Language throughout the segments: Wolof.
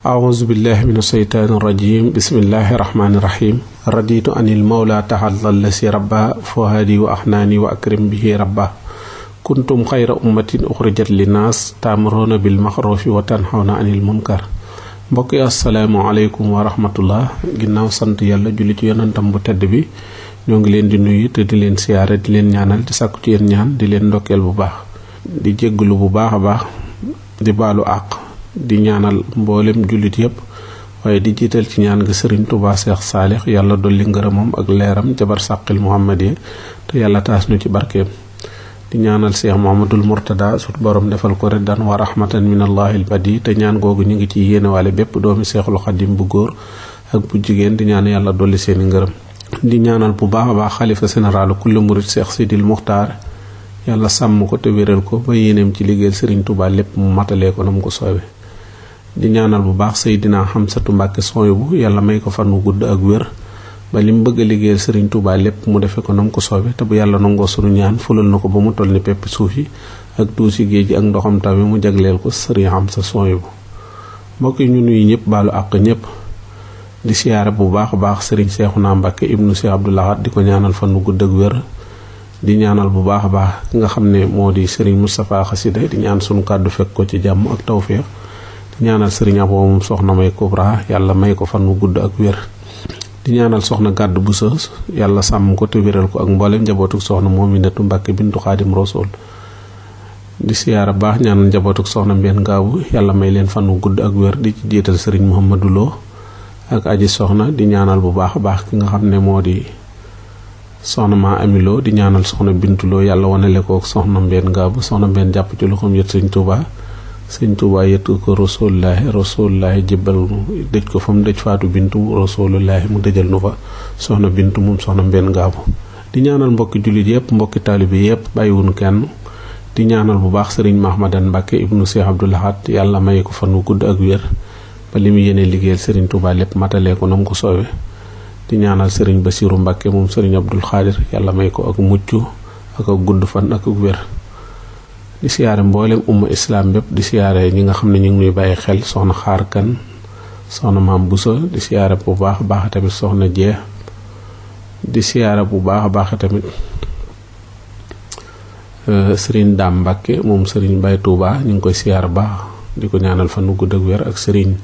أعوذ بالله من الشيطان الرجيم بسم الله الرحمن الرحيم رضيت عن المولى تعالى الذي ربى فؤادي وأحناني وأكرم به ربه كنتم خير أمة أخرجت للناس تأمرون بالمعروف وتنهون عن المنكر mbokk yi asalaamaaleykum wa rahmatullah ginnaaw sant yàlla julli ci yonentam bu tedd bi ñoo ngi leen di nuyu te di leen siyaare di leen ñaanal di sàkku ci yéen ñaan di leen ndokkeel bu baax di jégglu bu baax a baax di baalu àq di ñaanal mboolem jullit yépp waaye di jiital ci ñaan nga Sëriñ Tuubaa Seex Saalix yàlla dolli ngërëmam ak leeram jabar sàqil muhammadi te yàlla taas nu ci barkeem di ñaanal Seex Muhammadul Murtada sut borom defal ko reddan wa rahmatan minallahil badi te ñaan googu ñu ngi ci yéenewaale bépp doomi Seexul Xadim bu góor ak bu jigéen di ñaan yàlla dolli seeni ngërëm di ñaanal bu baax a baax xalifa général kullu murid Seex Sidil Muxtaar yàlla sàmm ko te wéral ko ba yéeneem ci liggéeyal Sëriñ Tuubaa lépp mu matalee ko nam ko soobe di ñaanal bu baax Seydina Xamsatu Mbàkke Sooybu yàlla may ko fan wu gudd ak wér ba li mu bëgg a liggéeyal Sëriñ Tuubaa lépp mu defe ko nam ko soobe te bu yàlla nangoo sunu ñaan fulal na ko ba mu toll ni pepp suuf yi ak duusi géej gi ak ndoxam taw yi mu jagleel ko Sëriñ Xamsa Sooybu mbokk yi ñu nuyu ñëpp baalu àq ñëpp di siyaare bu baax a baax Sëriñ Seexuna Mbàkke ibnu Seex Abdul Ahad di ko ñaanal fan wu gudd ak wér di ñaanal bu baax a baax ki nga xam ne moo di Sëriñ Moustapha Xasida di ñaan sunu kàddu fekk ko ci jàmm ak tawféex ñaanal Sëriñ Abo moom soxna May Kubra yàlla may ko fan wu gudd ak wér di ñaanal soxna gàddu bu sës yàlla sàmm ko te wéral ko ak mboolem njabootuk soxna Moominatu Mbàkke bintu Xaadim Rasuul di siyaara baax ñaanal njabootuk soxna Mbeen Gaabu yàlla may leen fan wu gudd ak wér di ci jiital Sëriñ Muhammadu Lo ak aji soxna di ñaanal bu baax a baax ki nga xam ne moo di soxna maa amiloo di ñaanal soxna bintuloo yàlla wanale ko soxna Mbeen Gaabu soxna Mbeen jàpp ci loxoom yët Sëñ Tuubaa yët ko rasulullaahi jébbal dëj ko fa mu dëj faatu bintu rasulullaahi mu dëjal nu fa soxna bintu moom soxna Mbeen Gaabu di ñaanal mbokki jullit yëpp mbokki taalibe yëpp bàyyiwun kenn di ñaanal bu baax Sëriñ Mahmadan Mbàkke ibnu Seex Abdul Ahad yàlla may ko fan wu gudd ak wér ba li mu yéene liggéeyal Sëriñ Tuubaa lépp matalee ko nam ko soowe di ñaanal Sëriñ Basiiru Mbàkke moom Sëriñ Abdul Xaadir yàlla may ko ak mucc ak gudd fan ak wér di siyaare mboolem umma islam bépp di siyaare ñi nga xam ne ñu ngi nuy bàyyi xel soxna Xaar Kan soxna Maam Buso di siyaare bu baax a baax tamit soxna Jee di siyaare bu baax a baax tamit Sëriñ Daam Mbàkke moom Sëriñ Bay Tuuba ñu ngi koy siyaare baax di ko ñaanal fan wu gudd ak wér ak Sëriñ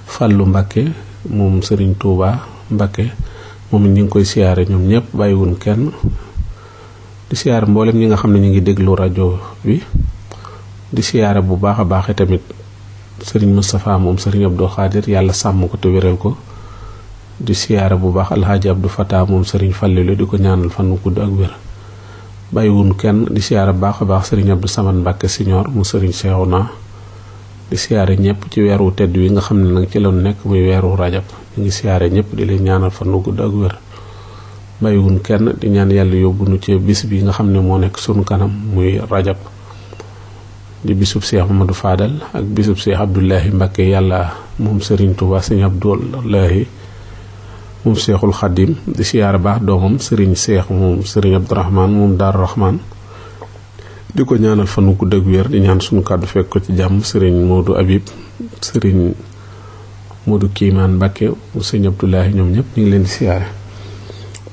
Fàllu Mbàkke moom Sëriñ Tuuba Mbàkke moom ñu ngi koy siyaare ñoom ñëpp bàyyiwun kenn di siyaare mboolem ñi nga xam ne ñu ngi déglu rajo bi di siyaare bu baax a baax tamit Sëriñ Moustapha moom Sëriñ Abdou Xaadir yàlla sàmm ko te wéral ko di siyaare bu baax Alxaaji Abdou Fatah moom Sëriñ Fallilu di ko ñaanal fan wu gudd ak wér bàyyiwun kenn di siyaare bu baax a baax Sëriñ Abdou Samad Mbàkke Siñoor mu Sëriñ Seexuna di siyaare ñëpp ci weeru tedd wi nga xam ne nag ci loon nekk muy weeru rajab ñu ngi siyaare ñëpp di leen ñaanal fan wu gudd ak wér bàyyiwun kenn di ñaan yàlla yóbbu nu ci bis bi nga xam ne moo nekk sunu kanam muy rajab di bisub Seex Mamadu Faadal ak bisub Seex Abdullahi Mbàkke yàlla moom Sëriñ Tuubaa Sëriñ Abdullahi moom Seexul Xadim di siyaare baax doomam Sëriñ Seex moom Sëriñ Abdurahmaan moom Daaru Rahmaan di ko ñaanal fan wu gudd ak wér di ñaan sunu kàddu fekk ko ci jàmm Sëriñ Moodu Abib Sëriñ Moodu Kiimaan Mbàkke mu Sëriñ Abdullahi ñoom ñëpp ñu ngi leen di siyaare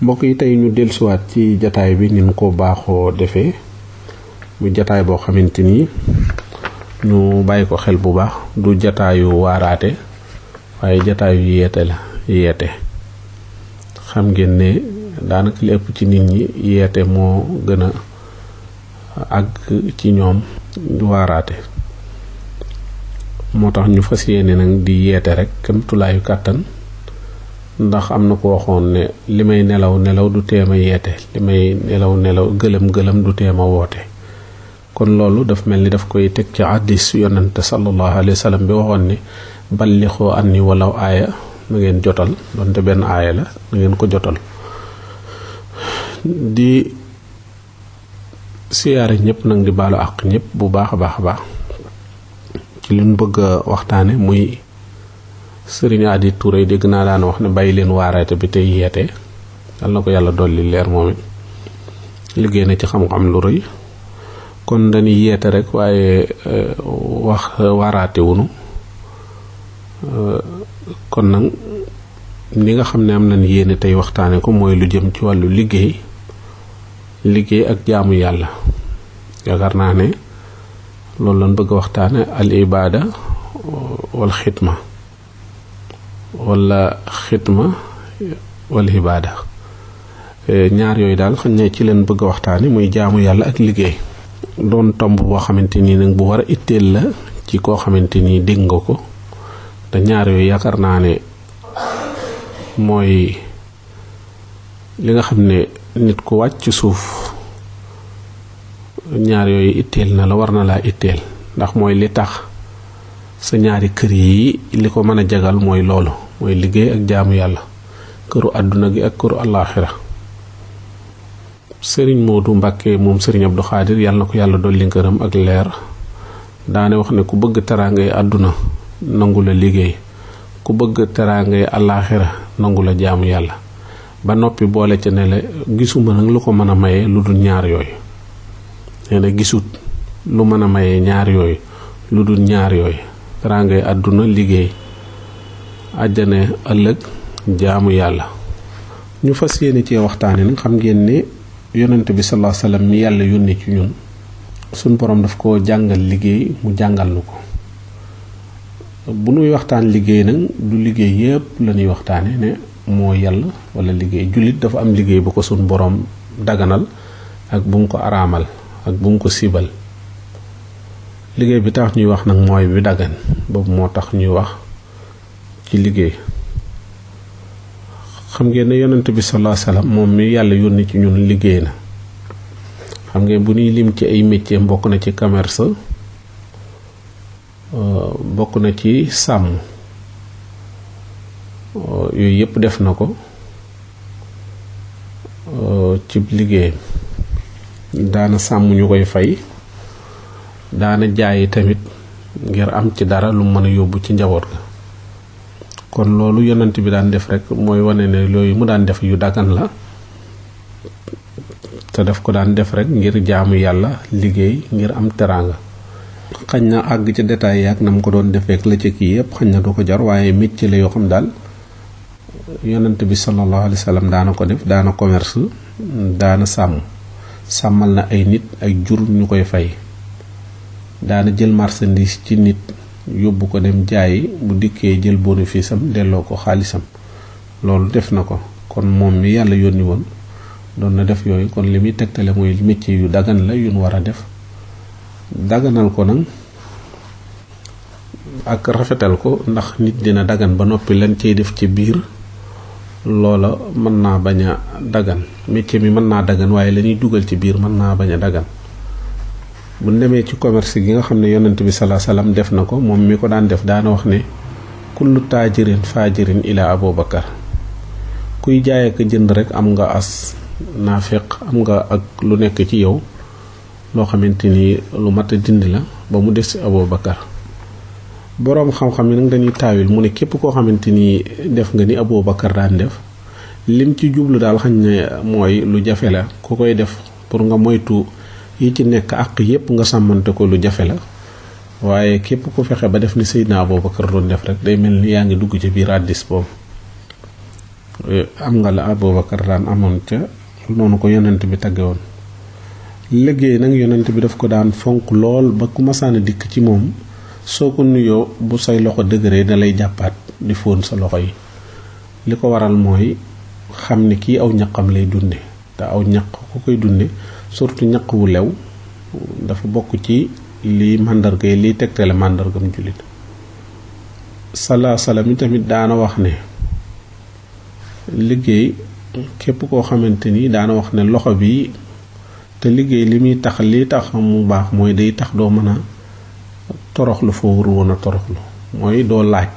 mbokk yi tey ñu dellusiwaat ci jataay bi nin ko baaxoo defee mu jataay boo xamante ni ñu bàyyi ko xel bu baax du jataayu waaraate waaye jataayu yeete la yeete xam ngeen ne daanaka li ëpp ci nit ñi yeete moo gën a àgg ci ñoom waaraate moo tax ñu fas yéene nag di yeete rek kem tulaayu kàttan ndax am na ko waxoon ne li may nelaw nelaw du teema yeete li may nelaw nelaw gëlëm du teema woote kon loolu daf mel ni daf koy teg ci hadiis yonante sallallahu alayhi wa sallam bi waxoon ni ballixoo anni walaw aaya na ngeen jotal donte benn aaya la na ngeen ko jotal di siyaare ñëpp nag di baalu àq ñëpp bu baax a baax a baax ci luñ bëgg a waxtaane muy Sëriñ Adi Touré dégg naa daan wax ne bàyyi leen waaraate bi tey yeete yal na ko yàlla dolli leer moom it liggéey na ci xam-xam lu rëy kon dañuy yeete rek waaye wax waaraate wunu kon nag li nga xam ne am nañ yéene tey waxtaane ko mooy lu jëm ci wàllu liggéey ak jaamu yàlla. yaakaar naa ne loolu lañ bëgg a waxtaane al ibaada wal xidma wala xidma wal ibaada, ñaar yooyu daal xam ne ci leen bëgg a waxtaane muy jaamu yàlla ak liggéey. doon tomb boo xamante nii nag bu war a itteel la ci koo xamante nii dégg nga ko, te ñaar yooyu yaakaar naa ne mooy li nga xam ne nit ku wàcc ci suuf ñaar yooyu itteel na la, war na laa itteel, ndax mooy li tax sa ñaari kër yi li ko mën a jagal mooy loolu, mooy liggéey ak jaamu yàlla, këru àdduna gi ak këru àllaaxira. sëriñ Moodu Mbàkke moom sëriñ Abdu Xaadir yàlla na ko yàlla dolli ngërëm ak leer daane wax ne ku bëgg teraangay àdduna nangu la liggéey, ku bëgg teraangay àllaaxira nangu la jaamu yàlla, ba noppi boole ca ne la gisuma nag lu ko mën a maye lu dul ñaar yooyu. nee na gisut lu mën a maye ñaar yooyu lu dul ñaar yooyu, teraangay àdduna liggéey, àjjana ëllëg jaamu yàlla. ñu fas yéene ci waxtaane nag xam ngeen ne yonent bi sallallahu alayhi wasallam mi yàlla yónni ci ñun suñ borom daf ko jàngal liggéey, mu jàngal nu ko. bu nuy waxtaan liggéey nag du liggéey yépp la ñuy waxtaane ne moo yàlla wala liggéey. jullit dafa am liggéey bu ko suñ borom daganal ak bu mu ko araamal ak bu mu ko sibal. liggéey bi tax ñuy wax nag mooy bi dagan, boobu moo tax ñuy wax ci liggéey. xam ngeen ne yonent bi sallallahu alayhi wasallam moom mi yàlla yónni ci ñun liggéey na. xam ngeen bu ñuy lim ci ay métier bokk na ci commerce, bokk na ci sàmm, yooyu yëpp def na ko ci liggéey. daana sàmm ñu koy fay, daana jaayi tamit ngir am ci dara lu mën a yóbbu ci njaboot ga. kon loolu yonent bi daan def rek mooy wane ne loolu mu daan def yu dagan la, te daf ko daan def rek ngir jaamu yàlla, liggéey ngir am teraanga. xañ na àgg ci détails yi ak na mu ko doon defee ak la ca kii yëpp xañ na du ko jar, waaye métier la yoo xam daal yonent bi sallallahu alayhi wa sallam daana ko def, daana commerce, daana sàmmal na ay nit ay jur ñu koy fay, daana jël marchandise ci nit yóbbu ko dem jaayi, bu dikkee jël bénéfice am delloo ko xaalisam. loolu def na ko. kon moom mi yàlla yónni woon doon na def yooyu, kon li muy tegtale mooy métier yu dagan la yu ñu war a def. daganal ko nag ak rafetal ko, ndax nit dina dagan ba noppi lan cey def ci biir loola mën naa bañ a dagan. métier mi mën naa dagan waaye la ñuy dugal ci biir mën naa bañ a dagan. bu demee ci commerce gi nga xam ne yonent bi sallallahu alayhi wasallam def na ko, moom mi ko daan def daana wax ne kullu taajirin faajirin ila Abubakar. kuy jaay ak jënd rek am nga as naafeq, am nga ak lu nekk ci yow loo xamante ni lu mat a dindi la, ba mu des ci Abubakar. boroom xam-xam yi nag dañuy taawil mu ne képp koo xamante ni def nga ni Abubakar daan def, lim ci jublu daal xañ ne mooy lu jafe la. ku koy def pour nga moytu yi ci nekk àq yépp nga sàmmante ko lu jafe la, waaye képp ku fexe ba def ni Seydina Abubakar doon def rek day mel ni yaa ngi dugg ci biir hadiis boobu. am nga la Abubakar daan amoon ca noonu ko yonent bi tagge woon. liggéey nag yonent bi daf ko daan fonk lool, ba ku masaana dikk ci moom soo ko nuyoo bu say loxo dëgëree da lay jàppaat di fóon sa loxo yi. li ko waral mooy xam ni kii aw ñaqam lay dunde, te aw ñaq ku koy dunde surtout ñaq wu lew dafa bokk ci li màndarga yi liy tegtale màndargam jullit. salaa salaam yi tamit daana wax ne liggéey képp koo xamante ni daana wax ne loxo bi, te liggéey li tax mu baax mooy day tax doo mën a toroxlu foo waru woon a toroxlu, mooy doo laaj.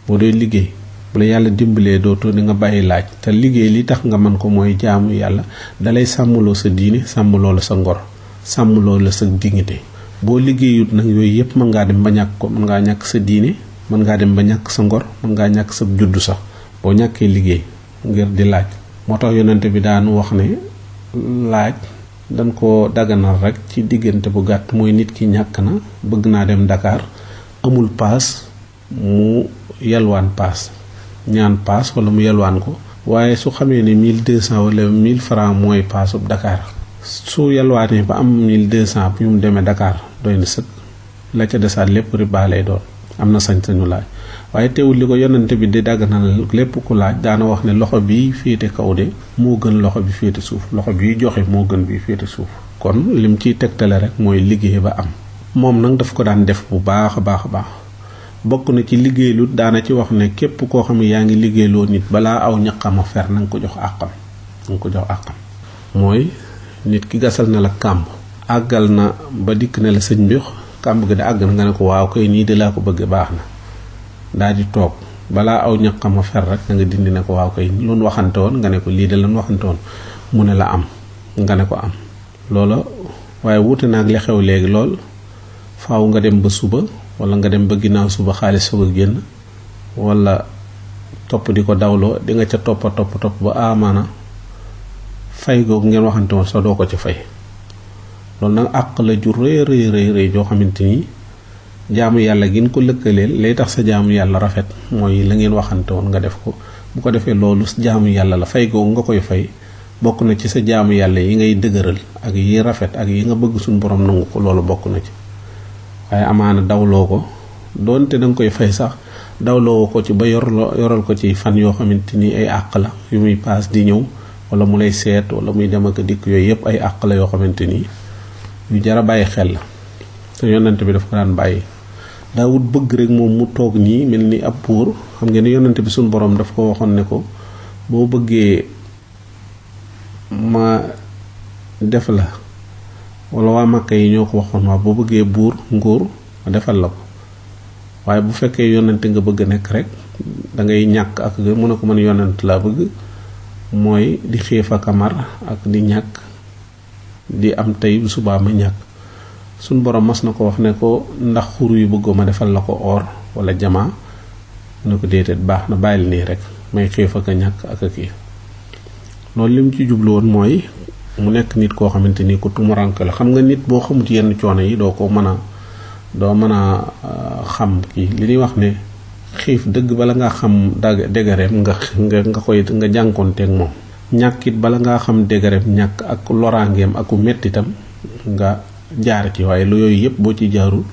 boo dee liggéey bu la yàlla dimbalee dootoo di nga bàyyi laaj, te liggéey li tax nga mën ko mooy jaamu yàlla, dalay sàmmloo sa diine, sàmmloo la sa ngor, sàmmloo la sa dignité. boo liggéeyut nag yooyu yëpp mën ngaa dem ba ñàkk ko. mën ngaa ñàkk sa diine, mën ngaa dem ba ñàkk sa ngor, mën ngaa ñàkk sa juddu sax boo ñàkkee liggéey ngir di laaj. moo tax yonent bi daan wax ne laaj dañ ko daganal rek ci diggante bu gàtt. mooy nit ki ñàkk na, bëgg naa dem Dakar, amul paas, mu yalwaan paas ñaan paas wala mu yalwaan ko waaye su xamee ne 1200 wala 1000 francs mooy paasub Dakar su yalwaanee ba am 1200 bu mu demee Dakar doy na sëkk la ca desaat lépp riba lay doon am na sañ-sañu laaj waaye teewul li ko yonante bi di dagganal lépp ku laaj daana wax ne loxo bi féete kaw de moo gën loxo bi féete suuf loxo bi joxe moo gën bi féete suuf kon lim ciy tegtale rek mooy liggéey ba am moom nag daf ko daan def bu baax a baax a baax bokk na ci liggéeylu daana ci wax ne képp koo xam ne yaa ngi liggéeyloo nit balaa aw ñaqama fer na nga ko jox àqam mooy nit ki gasal na la kàmb àggal na ba dikk ne la sëñ bi kàmb gi da àgg na nga ne ko waaw koy nii de laa ko bëgg baax na daal di toog balaa aw ñaqama fer rek na nga dindi ne ko waaw koy loolu waxante woon nga ne ko lii de lan waxante woon mu ne la am nga ne ko am loola waaye wuute naag li xew léegi lool faaw nga dem ba suba wala nga dem ba ginnaaw suba xaalis soog a génn wala topp di ko dawloo di nga ca topp ba amaana fay googu ngeen waxante woon sa doo ko ci fay loolu nag àq la ju rëy joo xamante ni jaamu yàlla gin ko lëkkaleel lay tax sa jaamu yàlla rafet mooy la ngeen waxante woon nga def ko bu ko defee loolu jaamu yàlla la fay googu nga koy fay bokk na ci sa jaamu yàlla yi ngay dëgëral ak yi rafet ak yi nga bëgg suñu borom nangu ko loolu bokk na ci waaye amaana dawloo ko doonte danga koy fay sax dawloo ko ci ba yoral ko ci fan yoo xamante ni ay àq la yu muy paas di ñëw wala mu lay seet wala muy dem ak dikk yooyu yëpp ay àq la yoo xamante ni yu jara bàyyi xel la te yonent bi daf ko daan bàyyi daawut bëgg rek moom mu toog nii mel ni ab buur xam ngeen ni yonent bi suñu borom daf ko waxoon ne ko boo bëggee ma def la wala waa Makka yi ñoo ko waxoon waa boo bëggee buur nguur ma defal la ko waaye bu fekkee yonent nga bëgg nekk rek da ngay ñàkk ak mu ne ko man yonent laa bëgg mooy di xiif ak amar ak di ñàkk di am tey bu subaa ma ñàkk suñ borom mas na ko wax ne ko ndax xur yu bëggoo ma defal la ko or wala jamaa mu ne ko déedéet baax na bàyyil nii rek may xiif ak a ñàkk ak a kii loolu lim ci jublu woon mooy mu nekk nit koo xamante ni ku tumuranke la xam nga nit boo xamut yenn coono yi doo mën a xam kii li ñuy wax ne xiif dëgg bala ngaa xam dégareem nga jànkoonteeg moom ñàkkit bala ngaa xam dégareem ñàkk ak loraangeem aku mettitam nga jaar ci waaye lu yooyu yëpp boo ci jaarul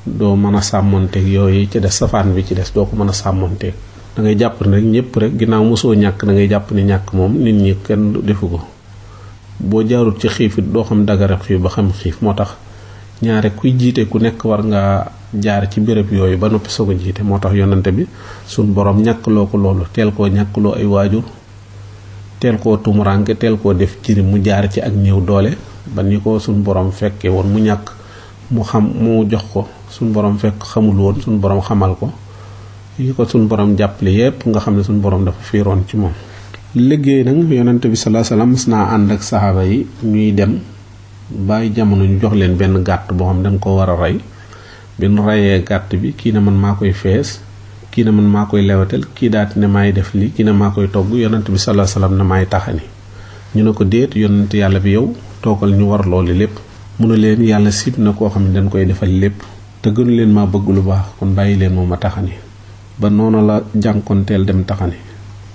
doo mën a sàmmonteeg yooyu ci des safaan bi ci des doo ko mën a sàmmonteeg da ngay jàpp ne rek ñëpp rek ginnaaw mosoo ñàkk da ngay jàpp ne ñàkk moom nit ñi kenn defu ko boo jaarul ci xiif it doo xam dagarab xiif ba xam xiif moo tax ñaare kuy jiite ku nekk war nga jaar ci béréb yooyu ba noppi soog a jiite moo tax yonante bi suñ borom ñàkkloo ko loolu teel koo ñàkkloo ay waajur teel koo tumuranke teel koo def jirim mu jaar ci ak néew doole ba ni ko suñ borom fekkee woon mu ñàkk mu xam mu jox ko suñ borom fekk xamul woon suñ borom xamal ko yi ko suñ borom jàppale yépp nga xam ne suñ borom dafa fiiroon ci moom liggéey nag yonante bi sallallahu alayhi wasallam mas naa ànd ak saxaaba yi ñuy dem bàyyi jamono ñu jox leen benn gàtt boo xam da nga ko war a rey benn reyee gàtt bi kii ne man maa koy fees kii ne man maa koy lewatal kii daati ne maay def lii kii ne maa koy togg yonante bi sallallahu alayhi wasallam ne maay taxani ñu ne ko déet yonante yàlla bi yow toogal ñu war loolu lépp mu ne leen yàlla sib na koo xam ne dañ koy defal lépp te gënu leen maa bëgg lu baax kon bàyyi leen moom ma taxani ba noonu la jànkonteel dem taxani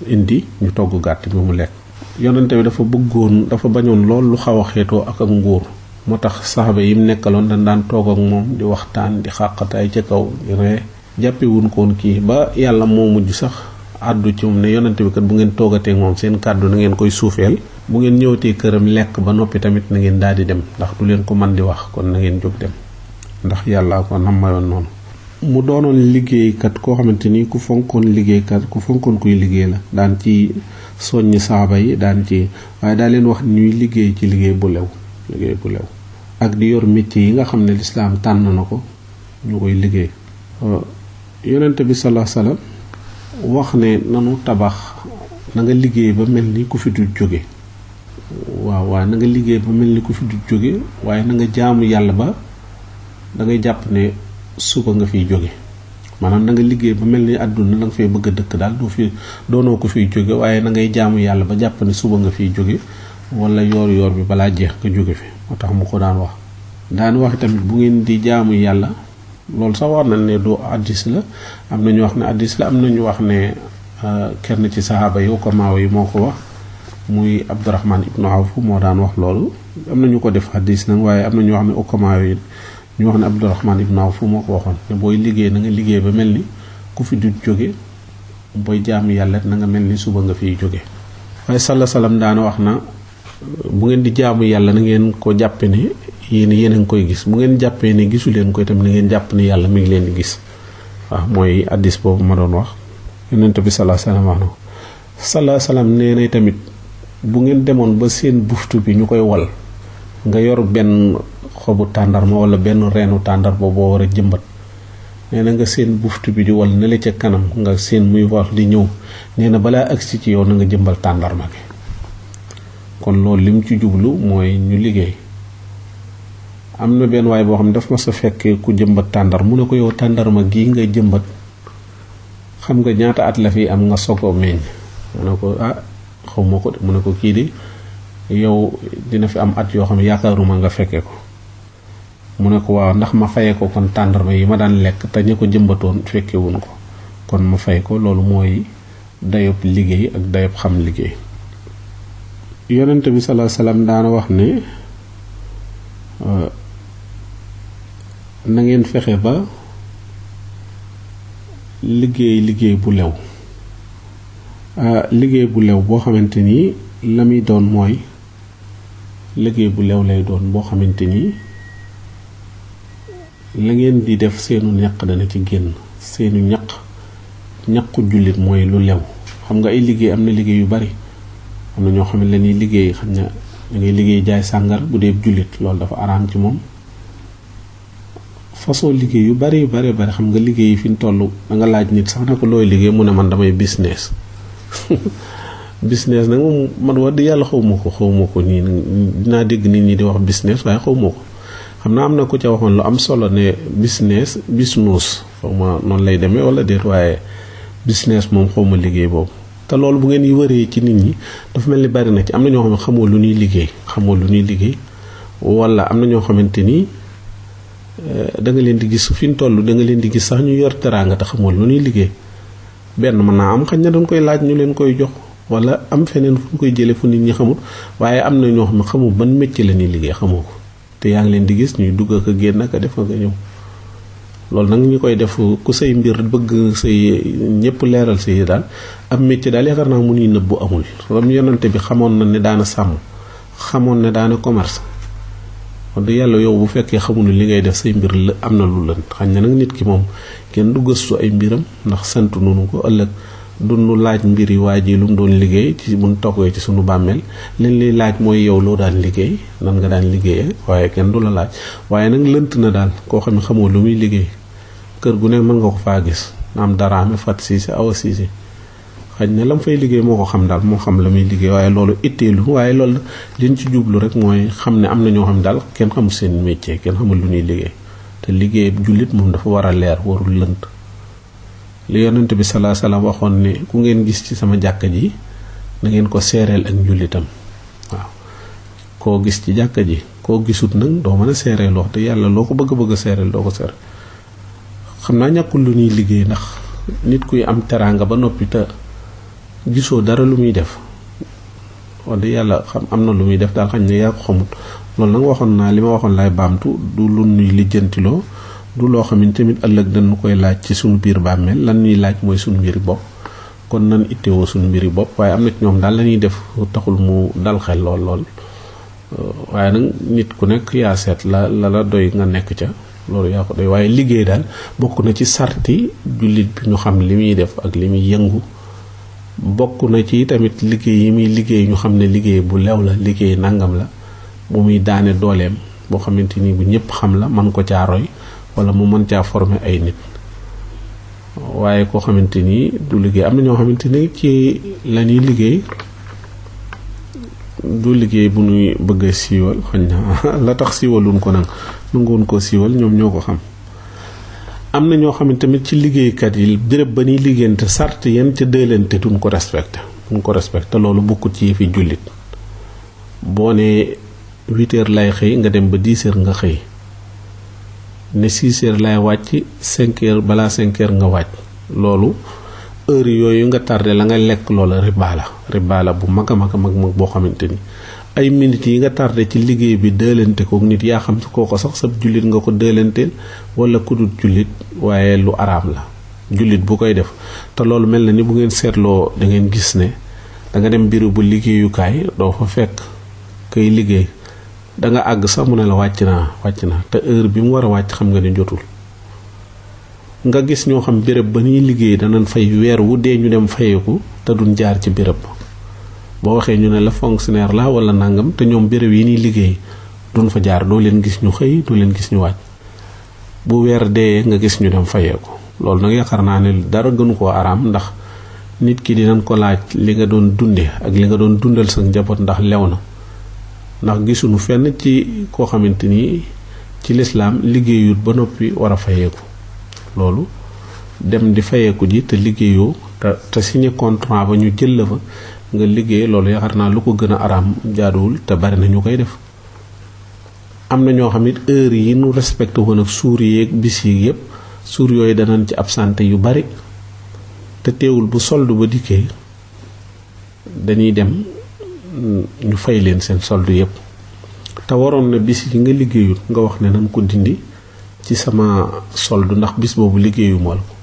indi ñu togg gàtt bi mu lekk yonante bi dafa bañoon lool lu xaw a xeetoo ak nguur moo tax saxaba yi mu nekkaloon dañ daan toog ak moom di waxtaan di xàqataay ca kaw di ree jàppewuñ koon kii ba yàlla moo mujj sax àddu ci moom ne yonante bi kat bu ngeen toogatee moom seen kàddu na ngeen koy suufeel bu ngeen ñëwatee këram lekk ba noppi tamit na ngeen daal di dem ndax du leen ko man di wax kon na ngeen jóg dem ndax yàlla ko nammayoon noonu mu doonoon liggéeykat koo xamante ni ku fonkoon liggéeykat ku fonkoon kuy liggéey la daan ci soññ saaba yi daan ci waaye daa leen wax ñuy liggéey ci liggéey bu lew ak di yor métier yi nga xam ne lislaam tànn na ko ñu koy liggéey yonente bi sallallahu alayhi wasallam wax ne nanu tabax na nga liggéey ba mel ni ku fi du jóge waaye na nga liggéey ba mel ni ku fi du jóge waaye na nga jaamu yàlla ba da ngay jàpp ne suba nga fiy jóge maanaam na nga liggéey ba mel ni àdduna da nga fay bëgg a dëkk daal doonoo ko fiy jóge waaye na ngay jaamu yàlla ba jàpp ne suba nga fiy jóge wala yoor bi balaa jeex nga jóge fi moo tax mu ko daan wax tamit bu ngeen di jaamu yàlla loolu sax war nañ ne du addis la, am na ñu wax ne addis la, am na ñu wax ne kenn ci sahaaba yi ko maaw yi moo ko wax, muy Abdurahman ibnu Awf moo daan wax loolu. am na ñu ko def addis nag, waaye am na ñu wax ne ukamaa yi ñu wax ne Abdurahman ibnu Awf moo ko waxoon ne booy liggéey na nga liggéey ba mel ni ku fi du jóge, booy jaamu yàlla na nga mel ni suba nga fiy jóge. waaye salaam daana wax na bu ngeen di jaamu yàlla na ngeen ko jàppe ne yéen a ngi koy gis, bu ngeen jàppee ne gisu leen ko itam na ngeen jàpp ne yàlla mi ngi leen di gis. waaw mooy addis boobu ma doon wax, yonent bi salaam wax na salaam nee na tamit bu ngeen demoon ba seen buftu bi ñu koy wal, nga yor benn xobu tàndarma wala benn reenu tàndarma boo war a jëmbat, nee na nga seen buftu bi di wal ne la ca kanam nga seen muy wax di ñëw, nee na balaa agsi ci yow na nga jëmbal tàndarma gi. kon loolu lim ci jublu mooy ñu liggéey. am na benn waay boo xam ne daf ma sa fekkee ku jëmbat tàndar, mu ne ko yow tàndarma gii ngay jëmbat xam nga ñaata at la fi am nga sogo meññ. mu ne ko xaw ma ko de. mu ne ko kii di yow dina fi am at yoo xam ne yaakaaruma nga fekke ko. mu ne ko waaw ndax ma fayee ko kon tàndarma yi ma daan lekk te ña ko jëmbatoon fekkewuñ ko, kon ma fay ko. loolu mooy dayob liggéey ak dayob xam liggéey. yonent bi salaam daana wax ne na ngeen fexe ba liggéey bu lew. liggéey bu lew boo xamante ni la muy doon mooy liggéey bu lew lay doon boo xamante ni la ngeen di def seenu ñaq dana ci génn. seenu ñaqu jullit mooy lu lew. xam nga ay liggéey am na liggéey yu bari, am na ñoo xam ne la ñuy liggéey xam ne da ngay liggéey jaay sàngar bu dee jullit, loolu dafa araam ci moom. façon liggéey yu bari xam nga liggéey yi fi ñu toll da nga laaj nit sax ne ko looy liggéey mu ne man damay business. business nag moom man wax di yàlla xaw ma ko nii dinaa dégg nit ñi di wax business waaye xaw ma ko. xam naa am na ku ca waxoon lu am solo ne business xaw ma noonu lay demee wala déet, waaye business moom xaw ma liggéey boobu. te loolu bu ngeen yi wëree ci nit ñi dafa mel ni bari na ci. am na ñoo xam ne xamoo lu ñuy liggéey wala am na ñoo xamante ni da nga leen di gis fi ñu toll, da nga leen di gis sax ñu yor teraanga te xamoo lu ñuy liggéey. benn mën naa am xañ na dañ koy laaj ñu leen koy jox, wala am feneen fu ñu koy jëlee fu nit ñi xamul, waaye am na ñoo xam ne xamul ban métier la ñuy liggéey, xamoo ko te yaa ngi leen di gis ñuy dugg ak a génn ak a def ak a ñëw. loolu nag ñi koy def ku say mbir bëgg say ñëpp leeral say daal am métier daal yaakaar naa mu nuy nëbbu amul. ram yonante bi xamoon na ne daana sàmm, xamoon ne daana commerce. wax dëgg yàlla yow bu fekkee xamuñu li ngay def say mbir la am na lu lënt. xañ na nag nit ki moom kenn du gëstu ay mbiram ndax santu nunu ko ëllëg duñu laaj mbir yi waa ji lu mu doon liggéey ci buñ toggee ci sunu bàmmeel. leen liy laaj mooy yow loo daan liggéey, nan nga daan liggéeyee, waaye kenn du la laaj. waaye nag lënt na daal koo xam ne xamoo lu muy liggéey. kër gu ne mën nga ko faa gis na am daraame fat siise awa siise, xañ na lam fay liggéey moo ko xam daal, moo xam la muy liggéey. waaye loolu itteelu, waaye loolu liñ ci jublu rek mooy xam ne am na ñoo xam ne daal kenn xamul seen métier, kenn xamul lu ñuy liggéey. te liggéey jullit moom dafa war a leer, warul lënt. li yonent bi salaam waxoon ne ku ngeen gis ci sama jàkka ji na ngeen ko seereel ak njullitam. waaw koo gis ci jàkka ji, koo gisut nag doo mën a seereel. wax te yàlla loo ko bëgg a seereel doo ko seereel. xam naa ñàkkul lu ñuy liggéey, ndax nit kuy am teraanga ba noppi te gisoo dara lu muy def, wax dëgg yàlla xam am na lu muy def daal, xañ ne yaa ko xamut. loolu nag waxoon naa li ma waxoon laay baamtu, du lu ñuy lijjantiloo, du loo xam ne tamit ëllëg dañu koy laaj ci suñu biir bàmmeel. lan ñuy laaj mooy suñu mbiri bopp, kon nan ittewoo suñu mbiri bopp. waaye am na ci ñoom daal la ñuy def taxul mu dal xel lool. waaye nag nit ku nekk yaa seet la doy nga nekk ca, loolu yaa ko doy. waaye liggéey daal bokk na ci sarti jullit bi ñu xam li muy def ak li muy yëngu. bokk na ci tamit liggéey yi muy liggéey ñu xam ne liggéey bu lew la, liggéey nangam la, bu muy daane dooleem, boo xamante ni bu ñëpp xam la, man ko caa roy wala mu mën caa former ay nit. waaye koo xamante ni du liggéey, am na ñoo xamante ni ci la ñuy liggéey du liggéey bu ñuy bëgg a siiwal. xañ na la tax siiwaluñ ko nag nanguwoon koo siiwal, ñoom ñoo ko xam. am na ñoo xam ne tamit ci liggéeykat yi béréb ba ñuy liggéeyante sart yenn ca dëlante duñ ko respecté. loolu bokkut ci fi jullit. boo ne 8 heures lay xëy nga dem ba 10 heures nga xëy, ne 6 heures lay wàcc 5 heures balaa 5 heures nga wàcc loolu heure yooyu nga tardé la nga lekk loola riba la bu mag a mag boo xamante ni ay minutes yi nga tardé ci liggéey bi dëlante ko nit yaa xam si kooko sax sa jullit nga ko dëlanteel wala ku dul jullit waaye lu araam la jullit bu koy def te loolu mel na ni bu ngeen seetloo da ngeen gis ne da nga dem biiru bu liggéeyukaay doo fa fekk kay liggéey da nga àgg sax mu ne la wàcc naa te heure bi mu war a wàcc xam nga ne jotul nga gis ñoo xam béréb ba ñuy liggéey danañ fay weer wu dee ñu dem fayeeku te duñ jaar ci béréb boo waxee ñu ne la fonctionnaire la wala nangam te ñoom béréb yi ñuy liggéey duñ fa jaar doo leen gis ñu xëy doo leen gis ñu wàcc bu weer dee nga gis ñu dem fayeeku loolu nag yaakaar naa ne dara gënu koo araam ndax nit ki dinañ ko laaj li nga doon dunde ak li nga doon dundal sa njaboot ndax lew na ndax gisuñu fenn ci koo xamante ni ci lislaam liggéeyut ba noppi war a fayeeku loolu dem di fayeeku ji te liggéeyoo te signé contrat ba ñu jël la fa nga liggéey loolu yaakaar naa lu ko gën a araam jaaduwul te bari na ñu koy def am na ñoo xam it heure yi nu respecté woon ak suur yeeg bis yi yëpp suur yooyu danañ ci absenté yu bari te teewul bu solde ba dikkee dañuy dem ñu fay leen seen solde yëpp te waroon na bis yi nga liggéeyut nga wax ne nan ko dindi ci sama solde ndax bis boobu liggéeyu ma la ko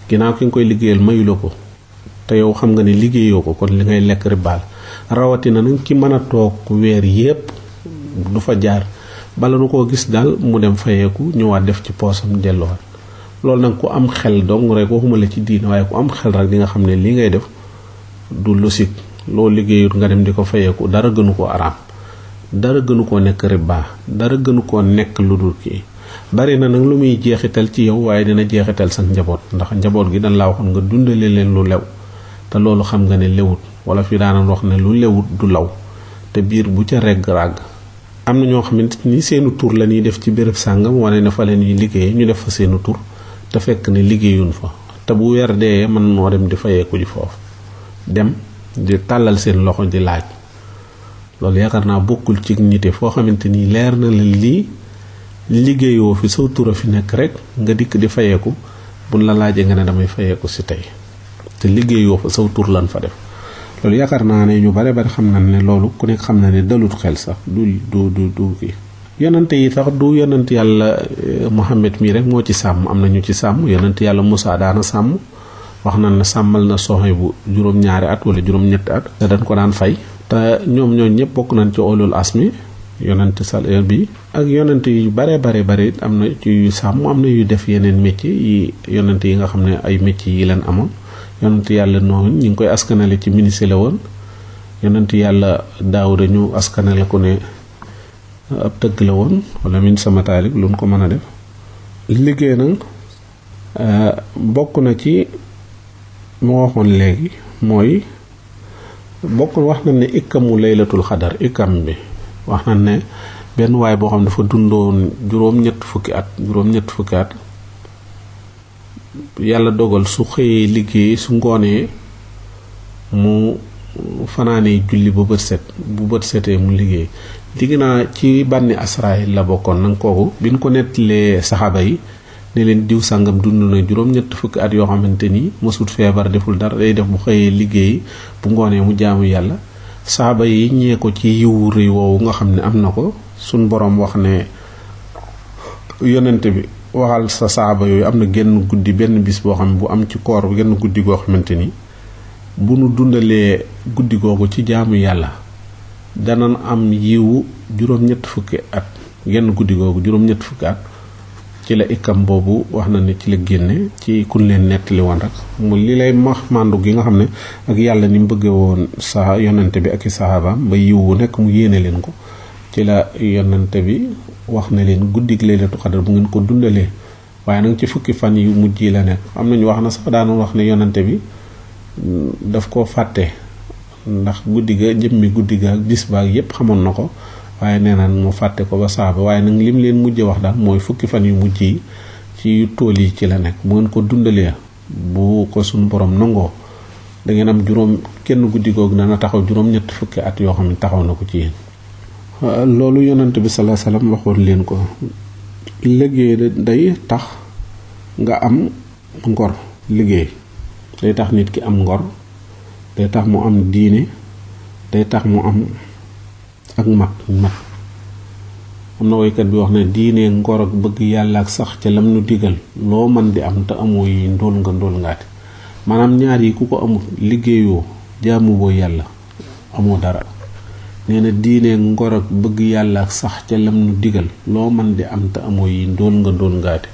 ginnaaw ki nga koy liggéeyal mayu la ko te yow xam nga ne liggéeyoo ko kon li ngay lekk ribaal rawatina nag ki mën a toog weer yépp du fa jaar bala nu koo gis daal mu dem fayeeku ñëwaat def ci poosam delluwaat loolu nag ku am xel dong rek waxuma la ci diina waaye ku am xel rek di nga xam ne li ngay def du logique loo liggéeyut nga dem di ko fayeeku dara gënu koo araam dara gënu koo nekk riba dara gënu koo nekk lu dul kii bari na nag lu muy jeexital ci yow waaye dina jeexital sa njaboot ndax njaboot gi dañ laa waxoon nga dundale leen lu lew te loolu xam nga ne lewut wala fi daana wax ne lu lewut du law te biir bu ca regg ràgg am na ñoo xamante ni seenu tur la ñuy def ci béréb sàngam wane ne fa la ñuy liggéey ñu def fa seenu tur te fekk ne liggéeyuñ fa te bu weer dee mën noo dem di fayeeku ji foofu dem di tàllal seen loxo di laaj loolu yaakaar naa bokkul ci nite foo xamante ni leer na la lii liggéeyoo fi saw tura fi nekk rek nga dikk di fayeeku buñ la laajee nga ne damay fayeeku si tey te liggéeyoo fa saw tur lan fa def loolu yaakaar naa ne ñu bare bari xam nañ ne loolu ku nekk xam na ne dalut xel sax du kii yonante yi sax du yonent yàlla Muhammad mii rek moo ci sàmm am na ñu ci sàmm yonent yàlla Musaa daana sàmm wax nañ ne sàmmal na Soxaybu bu juróom-ñaari at wala juróom-ñetti at te dañ ko daan fay te ñoom ñëpp bokk nañ ci ulul asmi yonent sal bi ak yonent yu bare am na ci yu sàmm am na yu def yeneen métier yi yonent yi nga xam ne ay métier yi leen amoon yonent yàlla noonu ñi ngi koy askanale ci ministre la woon yonent yàlla Daawuda ñu askanale ko ne ab tëgg la woon wala min sama taalib lu mu ko mën a def liggéey nag bokk na ci moo waxoon léegi mooy bokk wax na ne ikkamu laylatul xadar ikkam bi wax na ne benn waay boo xam ne dafa dundoon juróom-ñett fukki at yàlla dogal su xëyee liggéey su ngoonee mu fanaanee julli bu bët setee mu liggéey digg naa ci bànni Asraayil la bokkoon nag kooku bi ñu ko nettalee saxaaba yi ne leen diw sàngam dund na juróom-ñett fukki at yoo xamante ni mësut feebar deful dara day def bu xëyee liggéey bu ngoonee mu jaamu yàlla saxaaba yi ñee ko ci yiwu rëy woowu nga xam ne am na ko suñ boroom wax ne yonent bi waxal sa saxaaba yooyu am na genn guddi benn bis boo xam ne bu am ci koor genn guddi goo xamante ni bu nu dundalee guddi googu ci jaamu yàlla danañ am yiwu juróom-ñett fukki at genn guddi googu juróom-ñett fukki at ci la ikkam boobu wax na ne ci la génne ci kun leen nettali woon rek mu li lay mandu gi nga xam ne ak yàlla ni mu bëggee woon sa yonente bi ak i saxaabaam ba yiwu nekk mu yéene leen ko ci la yonente bi wax na leen guddig Laylatul Qadr bu ngeen ko dundalee waaye nag ci fukki fan yu mujj yi la nekk am nañu wax na sax daanoon wax ne yonente bi daf koo fàtte ndax guddi ga jëmmi guddi ga ak bis baag yépp xamoon na ko waaye nee naan mu fàtte ko ba saaba waaye nag lim leen mujj wax daal mooy fukki fan yu mujj yi ci tool yi ci la nekk bu ngeen ko dundalee bu ko suñu borom nangoo da ngeen am kenn guddi googu dana taxaw juróom-ñett fukki at yoo xam ne taxaw na ko ci yéen. loolu yonent bi sallallahu alayhi wasallam waxoon leen ko liggéey day tax nga am ngor. Liggéey day tax nit ki am ngor, day tax mu am diine, day tax mu am ak mat. Am na woykat bi wax ne diine ngor ak bëgg yàlla ak sax ca lam nu digal loo man di am te amoo yi ndóol ngaati. maanaam ñaar yi ku ko amul, liggéeyoo jaamuwoo yàlla, amoo dara. nee na diine ngor ak bëgg yàlla ak sax ca lam nu digal loo man di am te amoo yi ndóol ngaati.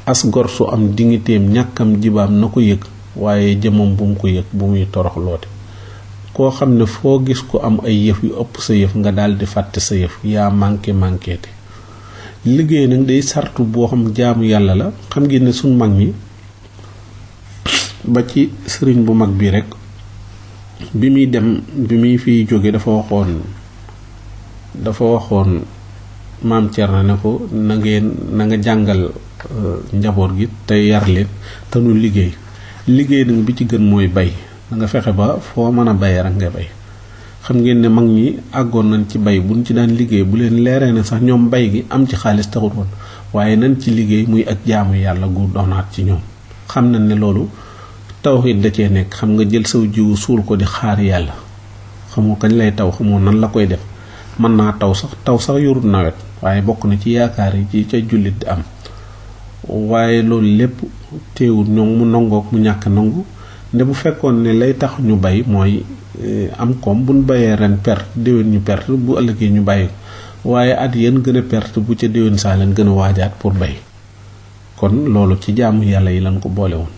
as gor su am dignitéem ñàkkam jibaam na ko yëg, waaye jëmam bu mu ko yëg bu muy torox loote. koo xam ne foo gis ko am ay yëf yu ëpp sa yëf nga daal di fàtte sa yëf, yaa manqué te. liggéey nag day sartu boo xam jaamu yàlla la. xam ngeen ne suñ mag ñi ba ci sëriñ bu mag bi rek bi muy fiy jóge dafa waxoon maam Cerno ne ko na nga jàngal njaboot gi te yar leen te nu liggéey nag bi ci gën mooy bay. da nga fexe ba foo mën a bayee rek nga bay. xam ngeen ne mag ñi àggoon nañ ci bay buñ ci daan liggéey bu leen leeree ne sax ñoom bay gi am ci xaalis taxut woon, waaye nañ ci liggéey muy ak jaamu yàlla gu doonaat ci ñoom. xam nañ ne loolu tawhid da cee nekk. xam nga jël saw jiwu suul ko di xaar yàlla, xamoo kañ lay taw, xamoo nan la koy def. mën naa taw sax yorut nawet, waaye bokk na ci yaakaar yi ci ca jullit di am. waaye loolu lépp teewul ñoom mu nangook mu ñàkk nangu. nde bu fekkoon ne lay tax ñu bay mooy am koom buñ bayee ren perte déwén ñu perte bu ëllëgee ñu bàyyi ko, waaye at yéen gën a perte bu ca déwén saa leen gën a waajaat pour bay. kon loolu ci jaamu yàlla yi lañ ko boole woon.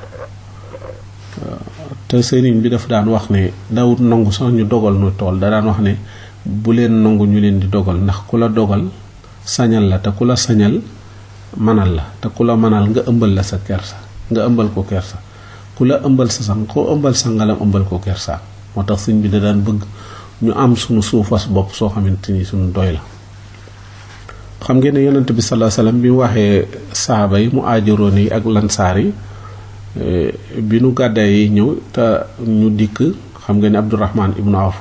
te sëriñ bi dafa daan wax ne daawut nangu sax ñu dogal nu tool, da daan wax ne bu leen nangu ñu leen di dogal, ndax ku la dogal sañal la, te ku la sañal manal la, te ku la manal nga ëmbal la sa kersa, nga ëmbal ko kersa. ku la ëmbal sa sang koo ëmbal sangalam ëmbal ko kersa. moo tax sëñ bi da daan bëgg ñu am suñu suufas bopp soo xamante ni suñu doy la. xam ngeen ne yonent bi sallallahu alayhi wasallam bi mu waxee saaba yi mu aajaroon yi ak lansaar yi bi nu gàddaay yi ñëw te ñu dikk. xam ngeen ne Abdurahman ibnu Awf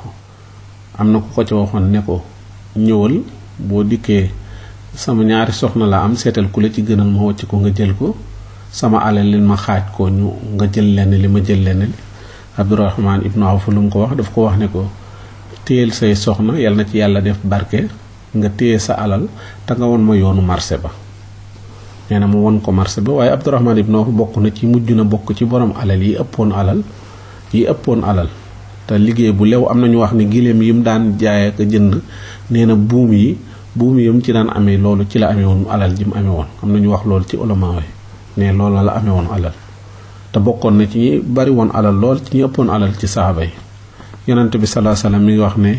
am na ku ko ci waxoon ne ko ñëwal boo dikkee sama ñaari soxna la am, seetal ku la ci gënal ma wàcc ko nga jël ko, sama alal leen ma xaaj ko nga jël lenn li ma jël lenn li. Abdurahman ibnu Awf lu mu ko wax, daf ko wax ne ko téyel say soxna, yal na ci yàlla def barke, nga téye sa alal te nga won ma yoonu marché ba. nee na mu won ko marché ba. waaye Abdurahman ibnu Awf bokk na ci mujj na bokk ci borom alal yi ëppoon alal te liggéey bu lew. am na ñu wax ne giléem yi mu daan jaay ak jënd, nee na buum yi mu ci daan amee loolu ci la amee woon alal ji mu amee woon. am na ñu wax loolu ci ulama yi ne loolu la amee woon alal, te bokkoon na ci ñi bari woon alal lool, ci ñi ëppoon alal ci saaba yi. yonent bi sallallahu alayhi wasallam mi ngi wax ne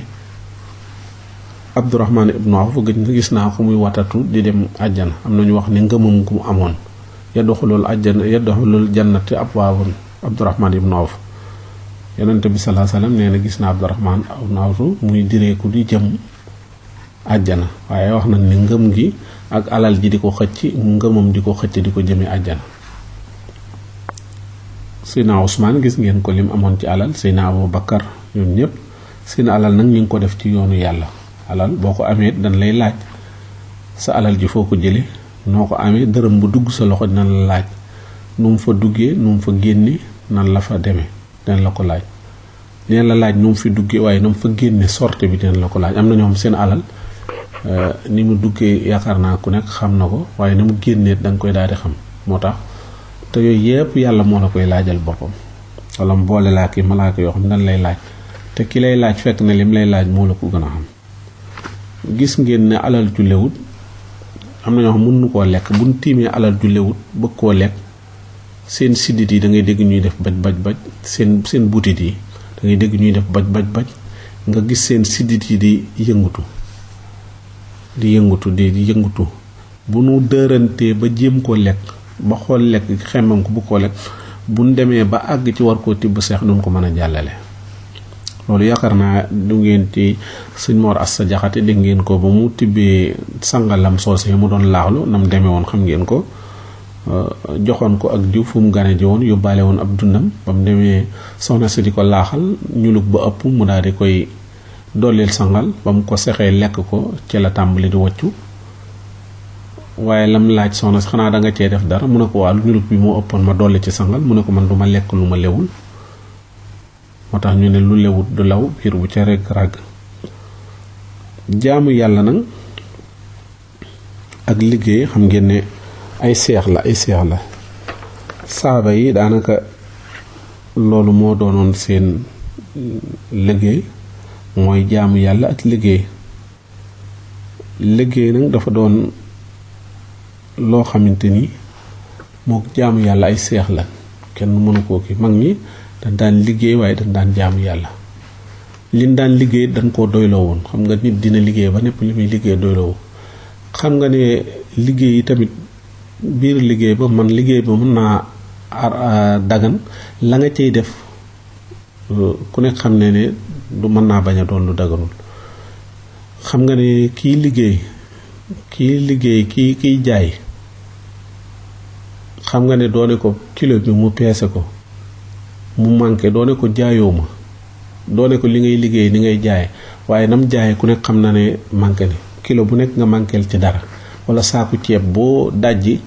Abdurahman ibnu Awf gis naa ko muy watatu di dem àjjana. am na ñu wax ne ngëmam gu mu amoon, yadxulul jannati abwaabun Abdurahman ibnu Awf. yonent bi sallallahu alayhi wasallam nee na gis naa Abdurahman ibnu Awf muy direeku di jëm àjjana, waaye wax nañ ne ngëm gi ak alal ji di ko xëcc, ngëmam di ko xëcc di ko jëmee àjjana. Seydina Ousmane gis ngeen ko lim amoon ci alal, Seydina Abou Bakar, ñoom ñëpp seen alal nag ñu ngi ko def ci yoonu yàlla. alal boo ko amee dañ lay laaj sa alal ji foo ko jële, noo ko amee. dërëm bu dugg sa loxo dinañ la laaj nu mu fa duggee, nu mu fa génne, nan la fa demee, dinañ la ko laaj. dinañ la laaj nu mu fi duggee, waaye nu mu fa génne sorte bi dinañ la ko laaj. am na ñoom seen alal ni mu duggee yaakaar naa ku nekk xam na ko, waaye ni mu génnee da nga koy daal di xam. moo tax te yooyu yëpp yàlla moo la koy laajal boppam, wala mu boole laa ki malaaka yoo xam ne dañ lay laaj, te ki lay laaj fekk na lim lay laaj moo la ko gën a xam. gis ngeen ne alal ju lewut am na ñoo xam mën nu koo lekk. buñ tiimee alal ju lewut bëgg koo lekk, seen siddit yi da ngay dégg ñuy def baj seen butit yi da ngay dégg ñuy def baj nga gis seen siddit yi di yëngutu bu nu dërantee ba jéem koo lekk, ba xool lekk xemmam ko bu koo lekk, buñ demee ba àgg ci war koo tibb seex duñ ko mën a jàllale. loolu yaakaar naa du ngeen ci sëñ Mor Asta Jaxate dégg ngeen ko ba mu tibbee sangalam soose mu doon laaxlu nam demee woon. xam ngeen ko joxoon ko ak diw fu mu gane ji woon, yóbbaale woon ab dundam. ba mu demee soxna si di ko laaxal ñulug ba ëpp mu daal di koy dolleel sangal, ba mu ko sexee lekk ko ci la tàmbali di waccu. waaye lam laaj soxna si xanaa da nga cee def dara mu ne ko waa lu ñulug bi moo ëppoon ma dolli ci sangal mu ne ko man du ma lekk lu ma lewul moo tax ñu ne lu lewut du law biir bu ca rek ràgg. jaamu yàlla nag ak liggéey xam ngeen ne ay seex la saaba yi daanaka loolu moo doonoon seen liggéey mooy jaamu yàlla ak liggéey nag dafa doon loo xamante ni moo jaamu yàlla ay seex la kenn mënu koo ki mag ñi dañ daan liggéey waaye dañ daan jaamu yàlla liñ daan liggéey dañ koo doyloo woon xam nga nit dina liggéey ba népp li muy liggéey doyloo xam nga ne liggéey yi tamit biir liggéey ba liggéey ba mën naa dagan la nga cay def ku nekk xam ne du mën naa bañ a doon lu daganul xam nga ne kiy liggéey kiy jaay xam nga ne doone ko kilo bi mu peese ko mu manqué doone ko jaayoo ma doone ko li ngay liggéey ni ngay jaay waaye nam jaay ku nekk xam na ne manqué ne kilo bu nekk nga manqueel ci dara wala saaku ceeb boo dajji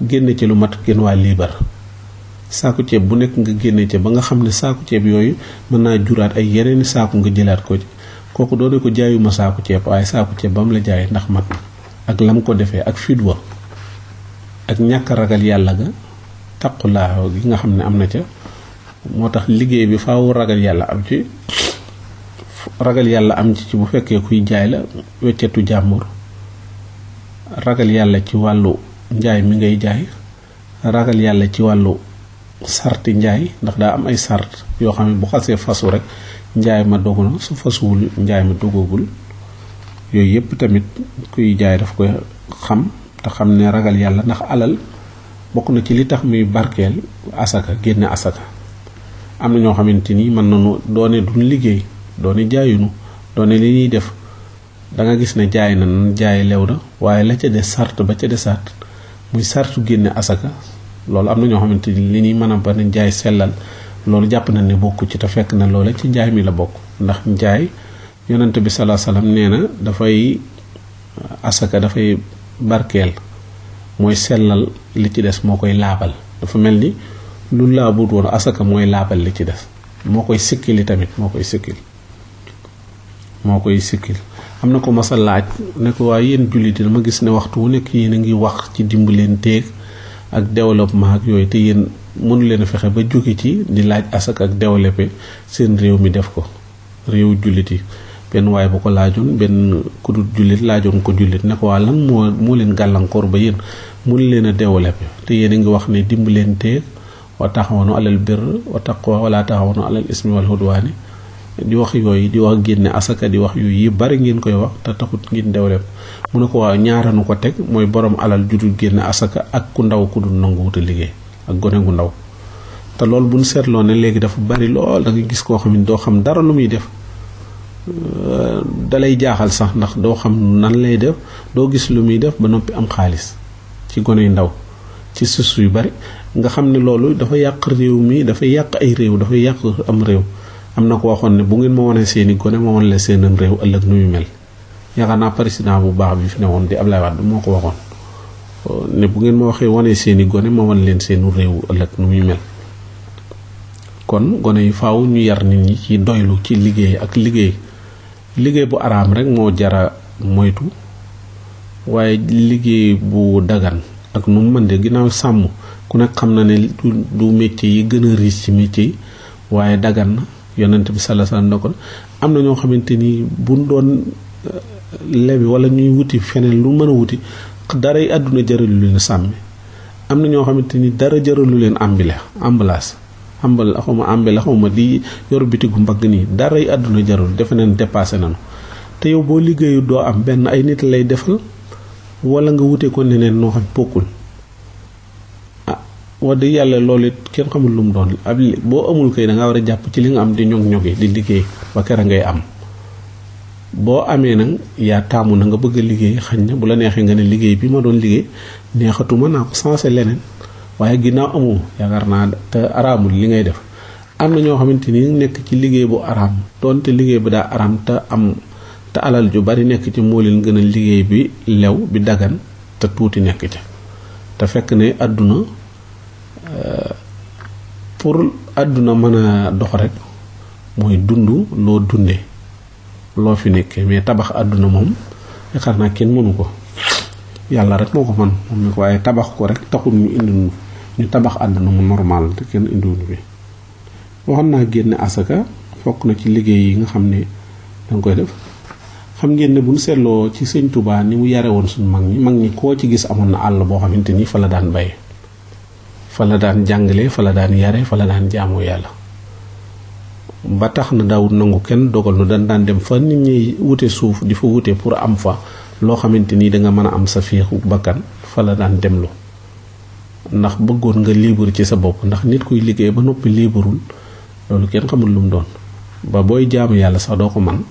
génne ci lu mat gën waa liibar saaku ceeb bu nekk nga génne ci ba nga xam ne saaku ceeb yooyu mën naa juraat ay yeneeni saaku nga jëlaat ko kooku doone ko jaayuma saaku ceeb waaye saaku ceeb ba mu la jaay ndax mat na ak lam ko defee ak fidwa ak ñàkk ragal yàlla ga taqulaa gi nga xam ne am na ca moo tax liggéey bi faaw ragal yàlla am ci bu fekkee kuy jaay la weccetu jàmbur ragal yàlla ci wàllu njaay mi ngay jaay ragal yàlla ci wàllu sarti njaay ndax daa am ay sart yoo xam ne bu xasee fasu rek njaay ma dogu na su fasuwul njaay ma dogagul yooyu yëpp tamit kuy jaay daf koy xam te xam ne ragal yàlla ndax alal bokk na ci li tax muy barkeel asaka génne asaka am na ñoo xamante ni mën nañu doone duñ liggéey doone jaayunu doone li ñuy def da nga gis ne jaay na nan jaay lew na waaye la ca des sart ba ca desaat muy sartu génne asaka loolu am na ñoo xamante ni li ñuy mën a ba ne jaay sellal loolu jàpp nañ ne bokku ci te fekk na loola ci njaay mi la bokk ndax njaay yonent bi salaa salaam nee na dafay asaka dafay barkeel mooy sellal li ci des moo koy laabal dafa mel ni lu laabut woon asaka mooy laabal li ci des moo koy sikkili tamit moo koy sikkil am na ko masa laaj ne ko waaye yéen jullit yi dama gis ne waxtu wu nekk yéen a ngi wax ci dimbaleen teeg ak développement ak yooyu te yéen mënu leen a fexe ba jóge ci di laaj asaka ak développé seen réew mi def ko réew jullit yi benn waaye bu ko laajoon benn ku dul jullit laajoon ko jullit ne ko waa lan moo leen gàllankoor ba yéen mënu leen a développé te yéen a ngi wax ne dimbaleen teeg wa taxawanu alal birr wa taqwa wala taxawanu alal ismi wal hudwaani di wax yooyu di wax génne asaka di wax yooyu yi bari ngeen koy wax te taxut ngeen développé mu ne ko waaw ñaaranu ko teg mooy borom alal judul génne asaka ak ku ndaw ku dul nangu wuta liggéey ak gone gu ndaw te loolu buñ seetloo ne léegi dafa bari lool da nga gis koo xam ne doo xam dara lu muy def dalay jaaxal sax ndax doo xam nan lay def doo gis lu muy def ba noppi am xaalis ci gone yu ndaw ci suus yu bari nga xam ne loolu dafa yàq réew mi dafa yàq ay réew dafa yàq am réew am na ko waxoon ne bu ngeen ma wone seeni gone ma won la seenam réew ëllëg nu muy mel yaakaar naa président bu baax bi fi ne woon di Ablaye Wade moo ko waxoon ne bu ngeen ma waxee wane seeni gone ma won leen seenu réew ëllëg nu muy mel kon gone yi faaw ñu yar nit ñi ci doylu ci liggéey ak liggéey bu araam rek moo jara moytu waaye liggéey bu dagan ak nu mu mën de ginnaaw sàmm ku nekk xam na ne du métier yi gën a riche ci métier yi waaye dagan na yonent bi sallallahu alayhi wasallam na ko am na ñoo xamante ni buñ doon lebi wala ñuy wuti feneen lu mën a wuti daray àdduna jaralu leen sàmmi am na ñoo xamante ni dara jaralu leen ambulance xawma di yor bitigu mbagg nii daray àdduna jarul defe nañ dépassé nañu te yow boo liggéeyu doo am benn ay nit lay defal wala nga wute ko neneen noo xam bokkul wax dëgg yàlla loolu it kenn xamul lu mu doon boo amul kay da nga war a jàpp ci li nga am di ñog-ñogi di liggéey ba kera ngay am boo amee nag yaa taamu na nga bëgg a liggéey xañ na bu la neexee nga ne liggéey bi ma doon liggéey neexatuma naa ko sensé leneen waaye ginnaaw amoo yaakaar naa te araamul li ngay def am na ñoo xamante ni nekk ci liggéey bu araam doonte liggéey bi daa araam te alal ju bari nekk ci moo leen gën a liggéey bi lew bi dagan te tuuti nekk ca te fekk ne àdduna pour àdduna mën a dox rek mooy dund loo dunde loo fi nekkee mais tabax àdduna moom yaakaar naa kenn mënu ko yàlla rek moo ko mën moom mi ko waaye tabax ko rek taxul ñu indi ñu tabax àdduna mu normal te kenn indiwuñu fi waxoon naa génne asaka fokk na ci liggéey yi nga xam ne danga koy def xam ngeen ne bu ñu seetloo ci sëñ Touba ni mu yare woon suñu mag ñi koo ci gis amoon na àll boo xamante ni fa la daan baye fa la daan jàngale fa la daan yare fa la daan jaamoo yàlla ba tax na daawut nangu kenn dogal nu dañ daan dem fa nit ñi wute suuf di fa wute pour am fa loo xamante ni danga mën a am sa féexu bakkan fa la daan demlu ndax bëggoon nga libre ci sa bopp ndax nit kuy liggéey ba noppi libreul loolu kenn xamul lu mu doon ba booy jaamu yàlla sax doo ko man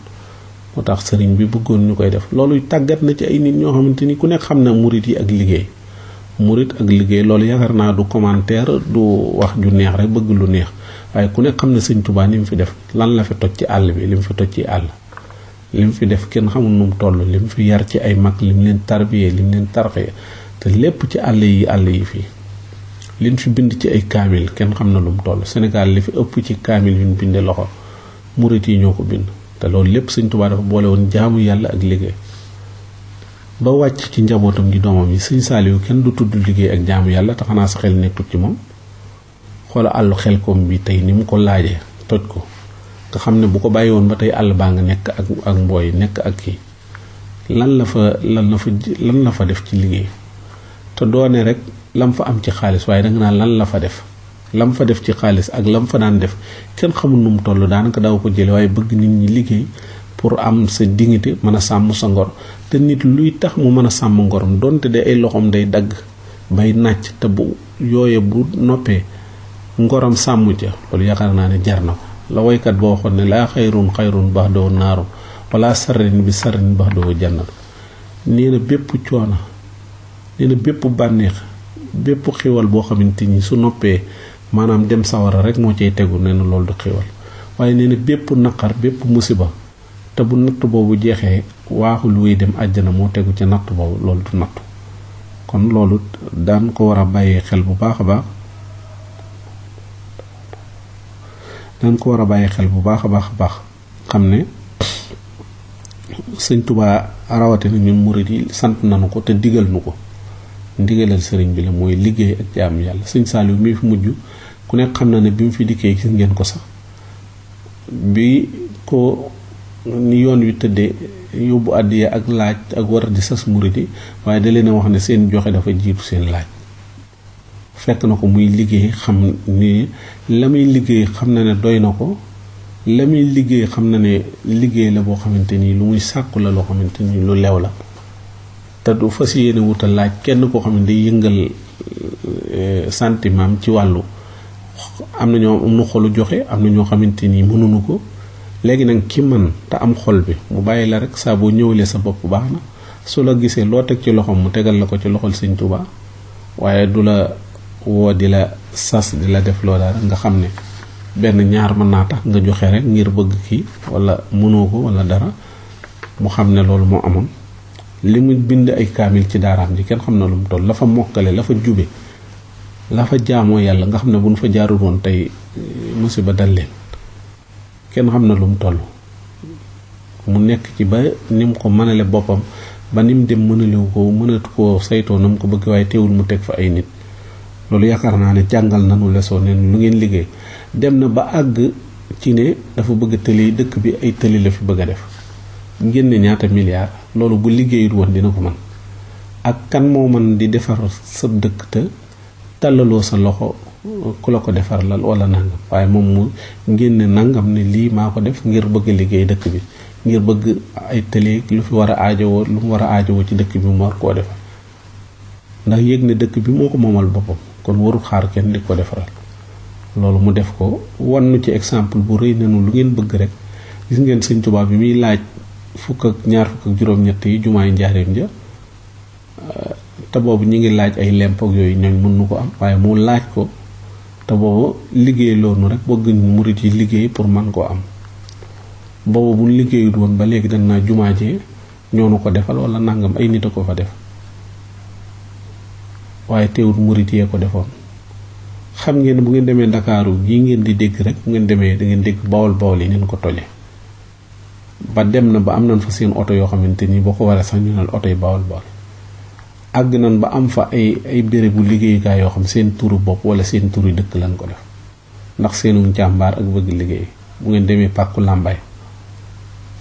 moo tax sëriñ bi bëggoon ñu koy def loolu tàggat na ci ay nit ñoo xamante ni ku nekk xam na murit yi ak liggéey murit ak liggéey loolu yaakaar naa du commentaire du wax ju neex rek bëgg lu neex waaye ku nekk xam ne sëñ Tuubaa ni mu fi def lan la fi toj ci àll bi li mu fi toj ci àll li mu fi def kenn xamul nu mu toll li mu fi yar ci ay mag li mu leen tarbiyee li mu leen tarxee te lépp ci àll yi fii liñ fi bind ci ay kaamil kenn xam na lu mu toll Sénégal li fi ëpp ci kaamil yu ñu bindee loxo murit yi ñoo ko bind te loolu lépp sëñ Tuubaa dafa boole woon jaamu yàlla ak liggéey ba wàcc ci njabootam gi doomam yi sëñ Saaliw kenn du tudd liggéey ak jaamu yàlla te xanaa sa xel nekkul ci moom xoola àllu Xelkom bi tey ni mu ko laajee toj ko nga xam ne bu ko bàyyi woon ba tey àll baa nga nekk ak mbooy nekk ak kii lan la fa def ci liggéey te doone rek lam fa am ci xaalis waaye danga naan lan la fa def lam fa def ci xaalis ak lam fa daan def kenn xamul nu mu toll daanaka daaw ko jële waaye bëgg nit ñi liggéey pour am sa dignité mën a sàmm sa ngor te nit luy tax mu mën a sàmm ngorom donte de ay loxoom day dagg bay nàcc te bu yooye bu noppee ngoram sàmm ca loolu yaakaar naa ne jar na ko la woykat boo waxoon ne laa xayrun baax doo naaru wala sarrin bi sarrin baax doo jannat nee na bépp coono nee na bépp bànneex bépp xiwal boo xamante ni su noppee maanaam dem sawara rek moo cay tegu nee na loolu du xiwal waaye nee na bépp naqar bépp musiba te bu natt boobu jeexee waaxul wuy dem àjjana moo tegu ci natt boobu loolu du nattu kon loolu daan ko war a bàyyee xel bu baax a baax a baax xam ne sëñ Tuubaa rawatina ñun murit yi sant nañu ko te digal nu ko ndigalal sëriñ bi la mooy liggéey ak jaamu yàlla sëñ Saaliw mi fi mujj ku nekk xam na ne bi mu fi dikkee gis ngeen ko sax bi ko ni yoon wi tëddee yóbbu àddiya ak laaj ak war di sas murit yi waaye da leen a wax ne seen joxe dafa jiitu seen laaj fekk na ko muy liggéey xam ni la muy liggéey xam na ne doy na ko la muy liggéey xam na ne liggéey la boo xamante ni lu muy sàkku la loo xamante ni lu lew la te du fas yéene wuta laaj kenn koo xam ne day yëngal sentiment ci wàllu am na ñoo am na xolu joxe am na ñoo xamante ni mënuñu ko léegi nag ki man te am xol bi mu bàyyi la rek saa boo ñëwalee sa bopp baax na su la gisee loo teg ci loxoom mu tegal la ko ci loxol sëñ Tuubaa waaye du la woo di la sas di la def loo daal nga xam ne benn ñaar mën naa tax nga joxe rek ngir bëgg kii wala mënoo ko wala dara mu xam ne loolu moo amoon li mu bind ay kaamil ci daaraam ji kenn xam na lu mu toll la fa mokkale la fa jube la fa jaamoo yàlla nga xam ne bu ñu fa jaarul woon tey musiba dal leen kenn xam na lu mu toll mu nekk ci ba ni mu ko mënale boppam ba ni mu dem mënatu koo saytoo na mu ko bëgg waaye teewul mu teg fa ay nit loolu yaakaar naa ne jàngal nanu leçon ne lu ngeen liggéey dem na ba àgg ci ne dafa bëgg tëli dëkk bi ay tëli la fi bëgg a def génne ñaata milliards loolu bu liggéeyut woon dina ko mën ak kan moo mën di defar sa dëkk te tàllaloo sa loxo ku la ko defar lal wala nangam waaye moom mu génne nangam ne lii maa ko def ngir bëgg liggéey dëkk bi ngir bëgg ay tëli lu fi war a aajowoo lu mu war a aajowoo ci dëkk bi mu war koo defar ndax yëg ne dëkk bi moo ko moomal boppam kon warul xaar kenn di ko defaral loolu mu def ko wan nu ci exemple bu rëy nanu lu ngeen bëgg rek gis ngeen sëñ Tuubaa bi muy laaj fukk ak juróom-ñett yi jumaay njaareem ja te boobu ñu ngi laaj ay lemp ak yooyu ñooñ mën nu ko am waaye mu laaj ko te boobu liggéey loonu rek bëgg murit yi liggéey pour man koo am boobu buñ liggéeyut woon ba léegi dañ naa jumaa jee ñoo nu ko defal wala nangam ay nit a ko fa def waaye teewul murit yee ko defoon. xam ngeen bu ngeen demee Ndakaaru gii ngeen di dégg rek bu ngeen demee da ngeen dégg bawol yi neen ko toje ba dem na ba am nañ fa seen oto yoo xamante ni boo ko waree sax ñu naan oto yi bawol àgg nañ ba am fa ay bérébu liggéeyukaay yoo xam seen turu bopp wala seen turu dëkk lañ ko def ndax seenu njàmbaar ak bëgg liggéey. bu ngeen demee pàkku Làmbaay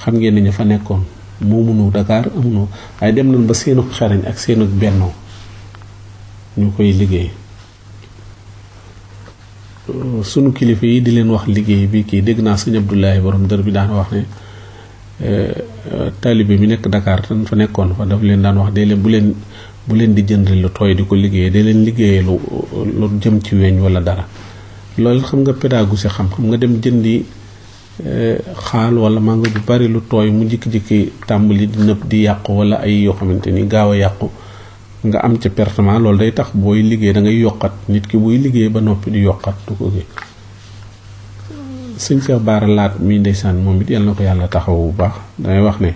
xam ngeen ne ñu fa nekkoon moomunu Dakar amuñu waaye dem nañ ba seenu xarañ ak seenu bennoo ñu koy liggéey. sunu kilifa yi di leen wax liggéey bi kii dégg naa sëñ Abdoulaye borom dër bi daan wax ne taalibe mi nekk Dakar tan fa nekkoon fa daf leen daan wax de leen bu leen di jënd lu tooy di ko liggéeyee de leen liggéeyee lu jëm ci weñ wala dara. loolu xam nga pédagogie xam nga dem jëndi xaal wala mango bu bari lu tooy mu jikki-jikki tàmbali di nëpp di yàqu wala ay yoo xamante ni gaaw a yàqu nga am ca pertement loolu day tax booy liggéey da ngay yokkat nit ki buy liggéey ba noppi di yokkat du ko gi sëñ Cheikh Bara Laat mii ndeysaan moom it yal na ko yàlla taxaw bu baax damay wax ne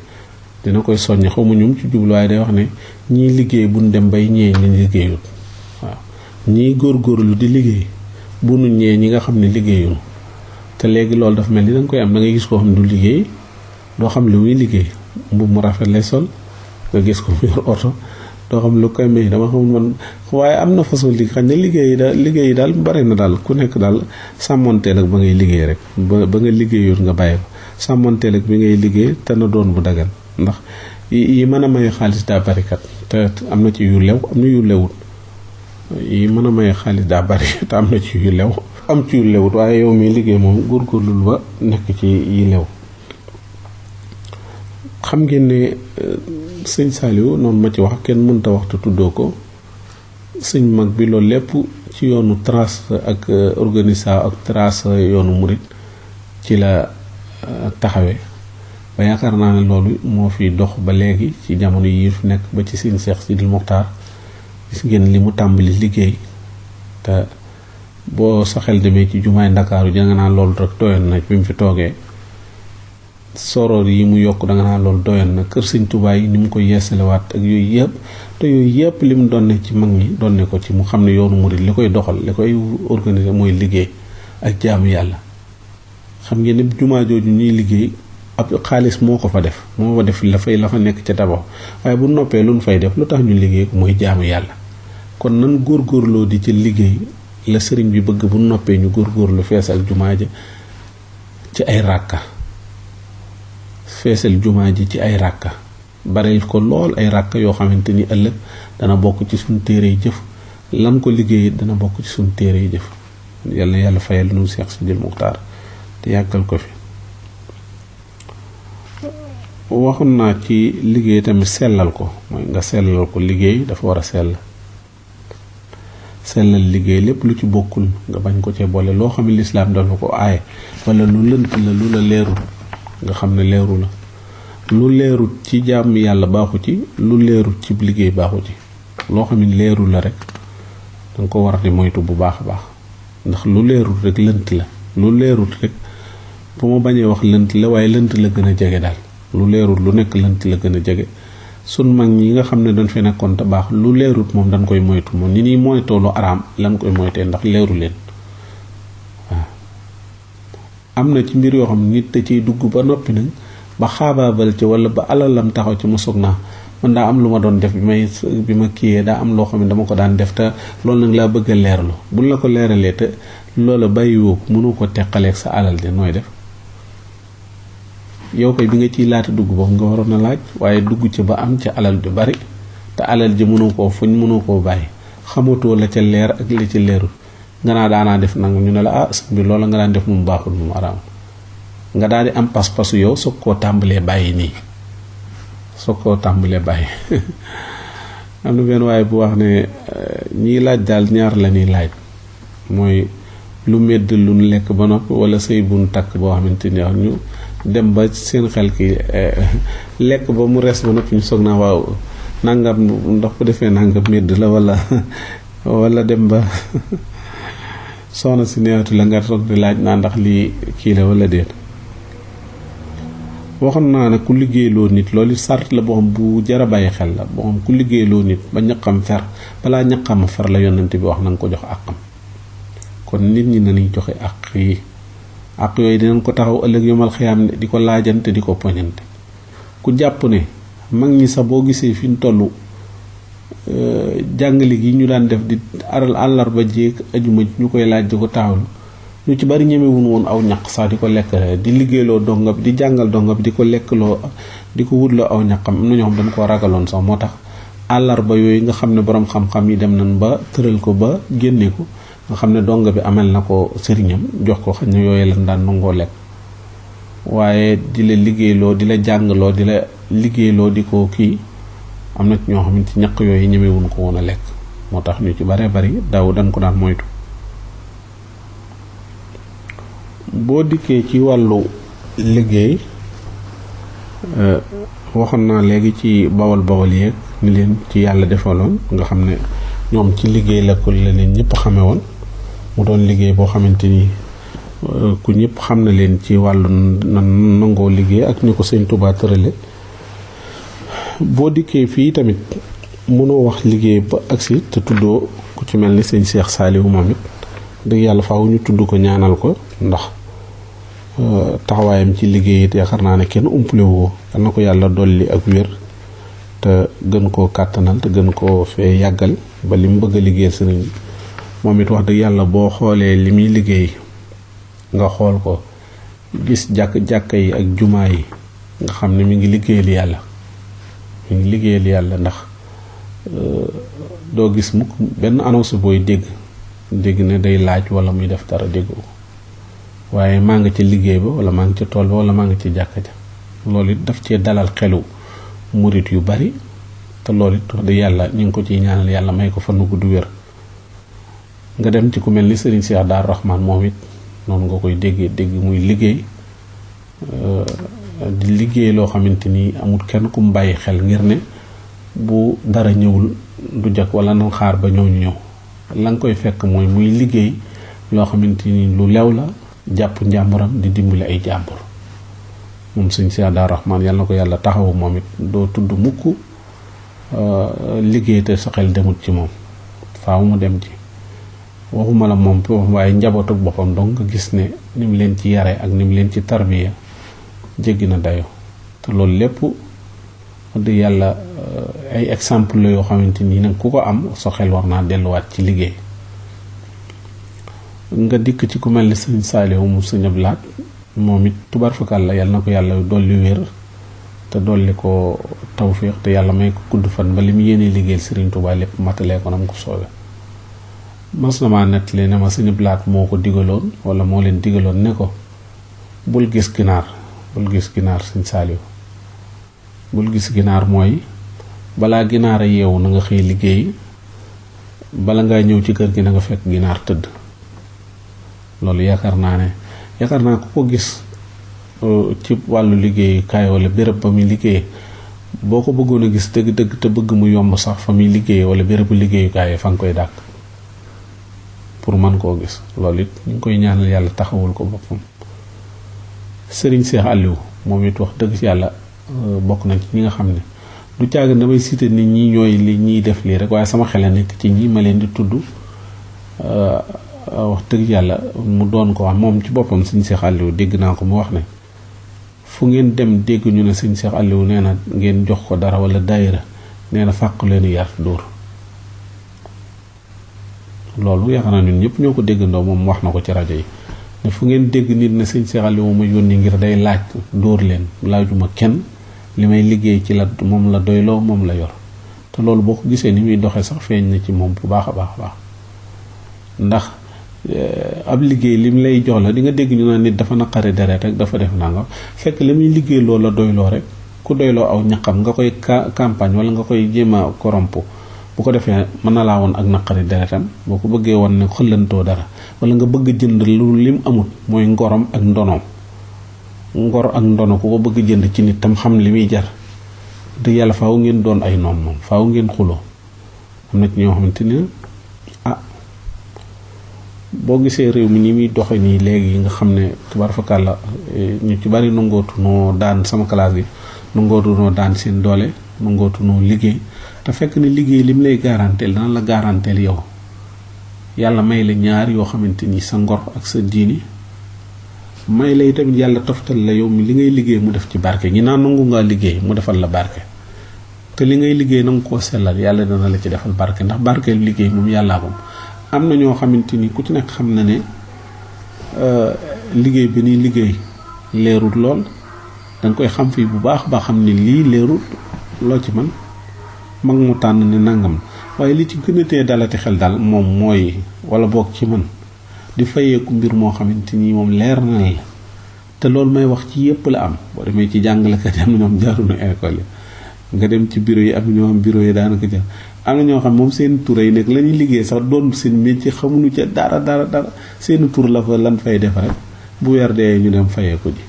dina koy soññ xaw ma ñum ci jubluwaay day wax ne ñii liggéey buñ dem bay ñee ñi liggéeyut waaw ñii góorgóorlu di liggéey bu nu ñee ñi nga xam ne liggéeyuñu te léegi loolu dafa mel ni danga koy am da ngay gis koo xam ne du liggéey doo xam lu muy liggéey mbubb mu rafet lay sol nga gis ko mu yor oto doo xam lu koy may dama xamul man waaye am na façon liggéey xam ne liggéey yi daal bari na daal ku nekk daal sàmmoonteel ak ba ngay liggéey rek ba nga liggéeyut nga bàyyi ko sàmmoonteel ak bi ngay liggéey te na doon bu dagan ndax yi mën a may xaalis daa bari kat te am na ci yu lew am na yu lewut yi mën a may xaalis daa bari te am na ci yu lew am ci yu lewut waaye yow mi liggéey moom góorgóorlul ba nekk ci yi lew. xam ngeen ne sëñ Saliou noonu ma ci wax kenn mënta waxtu tuddoo ko sëñ mag bi loolu lépp ci yoonu trace ak organisation ak trace yoonu murit ci la taxawe ba yaakaar naa ne loolu moo fi dox ba léegi ci jamono yi fi nekk ba ci sëñ Cheikh Sidil Mokhtar gis ngeen li mu tàmbali liggéey te boo sa xel demee ci jumaay Ndakaaru janga naa loolu rek doyoon na bi mu fi toogee soroor yi mu yokk danga naa loolu doyoon na kër sëñ Tuubaa yi ni mu ko yeesalewaat ak yooyu yëpp te yooyu yëpp li mu donne ci mag ñi donne ko ci mu xam ne yoonu murid li koy doxal li koy organiser mooy liggéey ak jaamu yàlla. xam ngeen ne jumaa jooju ñuy liggéey ab xaalis moo ko fa def moo fa def la fa nekk ca tabax waaye bu noppee lu ñu fay def lu tax ñu liggéey ko mooy jaamu yàlla. kon nan góorgóorloo di ci liggéey la sëriñ bi bëgg bu noppee ñu góorgóorlu feesal jumaa ji ci ay ràkka feesal jumaa ji ci ay ràkka bareel ko lool ay ràkka yoo xamante ni ëllëg dana bokk ci suñ téere jëf lan ko liggéey dana bokk ci suñ téere jëf yàlla na yàlla fayal nu Cheikh Sidil Mokhtar te yàggal ko fi. waxoon naa ci liggéey tamit sellal ko mooy nga sellal ko liggéey dafa war a sellal liggéey lépp lu ci bokkul nga bañ ko cee boole loo xam ne lislaam dafa ko aaye wala lu lënt la lu la leerul nga xam ne leeru la lu leerut ci jàmm yàlla baaxu ci lu leerut ci liggéey baaxu ci loo xam ne leerul la rek danga ko war di moytu bu baax a baax ndax lu leerut rek lënt la lu leerut rek bu ma bañee wax lënt la waaye lënt la gën a jege daal lu leerut lu nekk lënt la gën a jege sun mag ñi nga xam ne dañ fi nekkoon te baax lu leerut moom dañ koy moytu moom ni ñuy moytoo lu araam lan koy moytee ndax leeru leen waaw. am na ci mbir yoo xam ne nit da ciy dugg ba noppi nag ba xaabaabal ci wala ba alalam taxaw ci ma soog naa man daa am lu ma doon def bi ma kiyee daa am loo xam ne dama ko daan def te loolu nag laa bëgg a leerlu buñ la ko leeralee te loola bàyyiwoo ko mënoo ko teqaleeg sa alal de nooy def yow koy bi nga ciy laata dugg boobu nga waroon a laaj waaye dugg ci ba am ca alal ju bari te alal ji mënoo koo fuñ mënoo koo bàyyi xamatoo la ca leer ak la ca leerul nga naa daanaa def nag ñu ne la ah sëñ bi loola nga daan def mu baaxul mu araam nga daal di am pas-pasu yow soog koo tàmbalee bàyyi nii soog koo tàmbalee bàyyi am na benn waaye bu wax ne ñiy laaj daal ñaar la ñuy laaj mooy lu medd lu lekk ba noppi wala sëy buñ takk boo xamante ni ñu dem ba seen xel ki lekk ba mu res ba noppi ñu soog naa waaw nangam ndox bu defee nangam medd la wala dem ba soxna si neexatu la nga soog di laaj naa ndax lii kii la wala déet waxoon naa ne ku liggéeyloo nit loolu sart la boo xam bu jara bàyyi xel la boo xam ku liggéeyloo nit ba ñaqam fer balaa ñaqam fer la yonent bi wax na nga ko jox àqam kon nit ñi nañuy joxe àq yi àq yooyu dinañ ko taxaw ëllëg yomal xiyaam di ko laajante di ko poñante ku jàpp ne mag ñi sax boo gisee fi ñu toll jàngale gi ñu daan def di aral àllarba jéeg ajuma ñu koy laaj di ko taawlu ñu ci bari ñemewuñ woon aw ñaq sax di ko lekk di liggéeyloo donga bi di jàngal donga bi di ko lekkloo di ko wutloo aw ñaqam am na ñoo xam dañ koo ragaloon sax moo tax àllarba yooyu nga xam ne borom xam-xam yi dem nañ ba tëral ko ba génne ko nga xam ne donga bi amel na ko sëriñam jox ko xañ na yooyu lañ daan nangoo lekk waaye di la liggéeyloo di la jàngaloo di la liggéeyloo di ko kii am na ñoo xam ne ci ñaq yooyu ñemewuñ ko woon a lekk moo tax ñu ci baree bari daaw dañ ko daan moytu. boo dikkee ci wàllu liggéey waxoon naa léegi ci bawal yeeg ni leen ci yàlla defaloon nga xam ne ñoom ci liggéey la ko leen ñëpp xame woon mu doon liggéey boo xamante ni ku ñëpp xam na leen ci wàllu nangoo liggéey ak ni ko sëñ Tuubaa tërale boo dikkee fii tamit mënoo wax liggéey ba agsi te tuddoo ku ci mel ni sëñ Cheikh Saliou moom it dëgg yàlla faaw ñu tudd ko ñaanal ko ndax taxawaayam ci liggéey it yaakaar naa ne kenn umpale woo yal na ko yàlla dolli ak wér te gën koo kàttanal te gën koo fee yàggal ba li mu bëgg a liggéeyal sëriñ moom it wax dëgg yàlla boo xoolee li muy liggéey nga xool ko gis jàkka yi ak jumaa yi nga xam ne mi ngi liggéeyal yàlla ndax doo gis mukk benn annonce booy dégg ne day laaj wala muy def dara déggoo waaye maa nga ci liggéey ba wala maa ngi ci tool ba wala maa ngi ci jàkka ja loolu it daf cee dalal xelu murit yu bari te loolu it wax dëgg yàlla ñu ngi ko ciy ñaanal yàlla may ko fan gudd wér nga dem ci ku mel ni Serigne Cheikh Daaru Rahman moom it noonu nga koy dégg muy liggéey di liggéey loo xamante ni amul kenn ku mu bàyyi xel ngir ne bu dara ñëwul du jag wala nan xaar ba ñëw la nga koy fekk mooy muy liggéey loo xamante ni lu lew la jàpp njàmburam di dimbali ay jàmbur moom sëñ Cheikh Daaru Rahman yàlla na ko yàlla taxawu moom it doo tudd mukk liggéey te sa xel demut ci moom faaw mu dem ci waxuma la moom waaye njabootu boppam donc nga gis ne ni mu leen ci yare ak ni mu leen ci tarbiya jéggi na dayo te loolu lépp di yàlla ay exemple la yoo xamante ni nag ku ko am sa xel war naa delluwaat ci liggéey nga dikk ci ku mel ni sëñ Saalihu mu sëñ Abdu Lahat moom it tubarfakal la yàlla na ko yàlla dolli wér te dolli ko tawfiix te yàlla may ko gudd fan ba li mu yéenee liggéeyal Sëriñ Tuubaa lépp matalee ko nam ko soobee mas na maa nettali ne ma sëñ Abdu Lahat moo ko digaloon wala moo leen digaloon ne ko bul gis ginaar sëñ Saalihu bul gis ginaar mooy balaa ginaar a yeewu na nga xëy liggéey bala ngaa ñëw ci kër gi na nga fekk ginaar tëdd loolu yaakaar naa ku ko gis ci wàllu liggéeyukaay wala béréb ba muy liggéey boo ko bëggoon a gis dëgg-dëgg te bëgg mu yomb sax fa muy liggéey wala bérébu liggéeyukaay fa nga koy dàkk pour mën koo gis loolu it ñu ngi koy ñaanal yàlla taxawul ko boppam. Serigne Cheikh Aliou moom it wax dëgg ci yàlla bokk nañ ci ñi nga xam ne du caaga damay cité nit ñi ñooy li ñiy def lii rek waaye sama xel a nekk ci ñi ma leen di tudd wax dëgg yàlla mu doon ko wax moom ci boppam Serigne Cheikh Aliou dégg naa ko mu wax ne fu ngeen dem dégg ñu ne Serigne Cheikh Aliou nee na ngeen jox ko dara wala daayira nee na fàq leen yar dóor loolu yaakaar naa ñun ñëpp ñoo ko déggandoo moom wax na ko ci rajo yi ne fu ngeen dégg nit ne Serigne Cheikh Aliou ma yónni ngir day laaj dóor leen laajuma kenn li may liggéey ci la moom la doyloo moom la yor te loolu boo ko gisee ni muy doxee sax feeñ na ci moom bu baax a baax ndax ab liggéey lim lay jox la di nga dégg ñu naan nit dafa naqari deret rek dafa def nangam fekk li muy liggéey loolu la doyloo rek ku doyloo aw ñaqam nga koy campagne wala nga koy jéem a korompu bu ko defee mën na laa woon ak naqari deretam boo ko bëggee woon ne xëllantoo dara wala nga bëgg jënd lu lim amut mooy ngorom ak ndonoom ngor ak ndono ku ko bëgg jënd ci nit tam xam li muy jar te yàlla faaw ngeen doon ay noom moom faaw ngeen xuloo am na ci ñoo xamante ni boo gisee réew mi ni muy doxe nii léegi nga xam ne tubarfakàlla ñu ci bari nangootu noo daan sama classe gi nangootu noo daan seen doole nangootu noo liggéey te fekk ne liggéey lim lay garanteel dana la garanteel yow yàlla may la ñaar yoo xamante ni sa ngor ak sa diini may lay tamit yàlla toftal la yow mi li ngay liggéey mu def ci barke ñi naan nangu ngaa liggéey mu defal la barke te li ngay liggéey nanga koo sellal yàlla dana la ci defal barke ndax barkeel liggéey moom yàllaa moom am na ñoo xamante ni ku ci nekk xam na ne liggéey bi ni liggéey leerul lool danga koy xam fii bu baax ba xam ne lii leerul loo ci man mag mu tànn ne nangam waaye li ci gën a tee dalati xel daal moom mooy wala boog ci man di fayeeku mbir moo xamante ni moom leer na la te loolu may wax ci yépp la am boo demee ci jàngalekat yi am na ñoom jaarunu école yi nga dem ci bureau yi am ñoo xam bureau yi daanaka jar am na ñoo xam moom seen tur yi nekk la ñuy liggéey sax doon seen métier xamuñu ca dara seen tur la fa lan fay def rek bu weer dee ñu dem fayee ko ji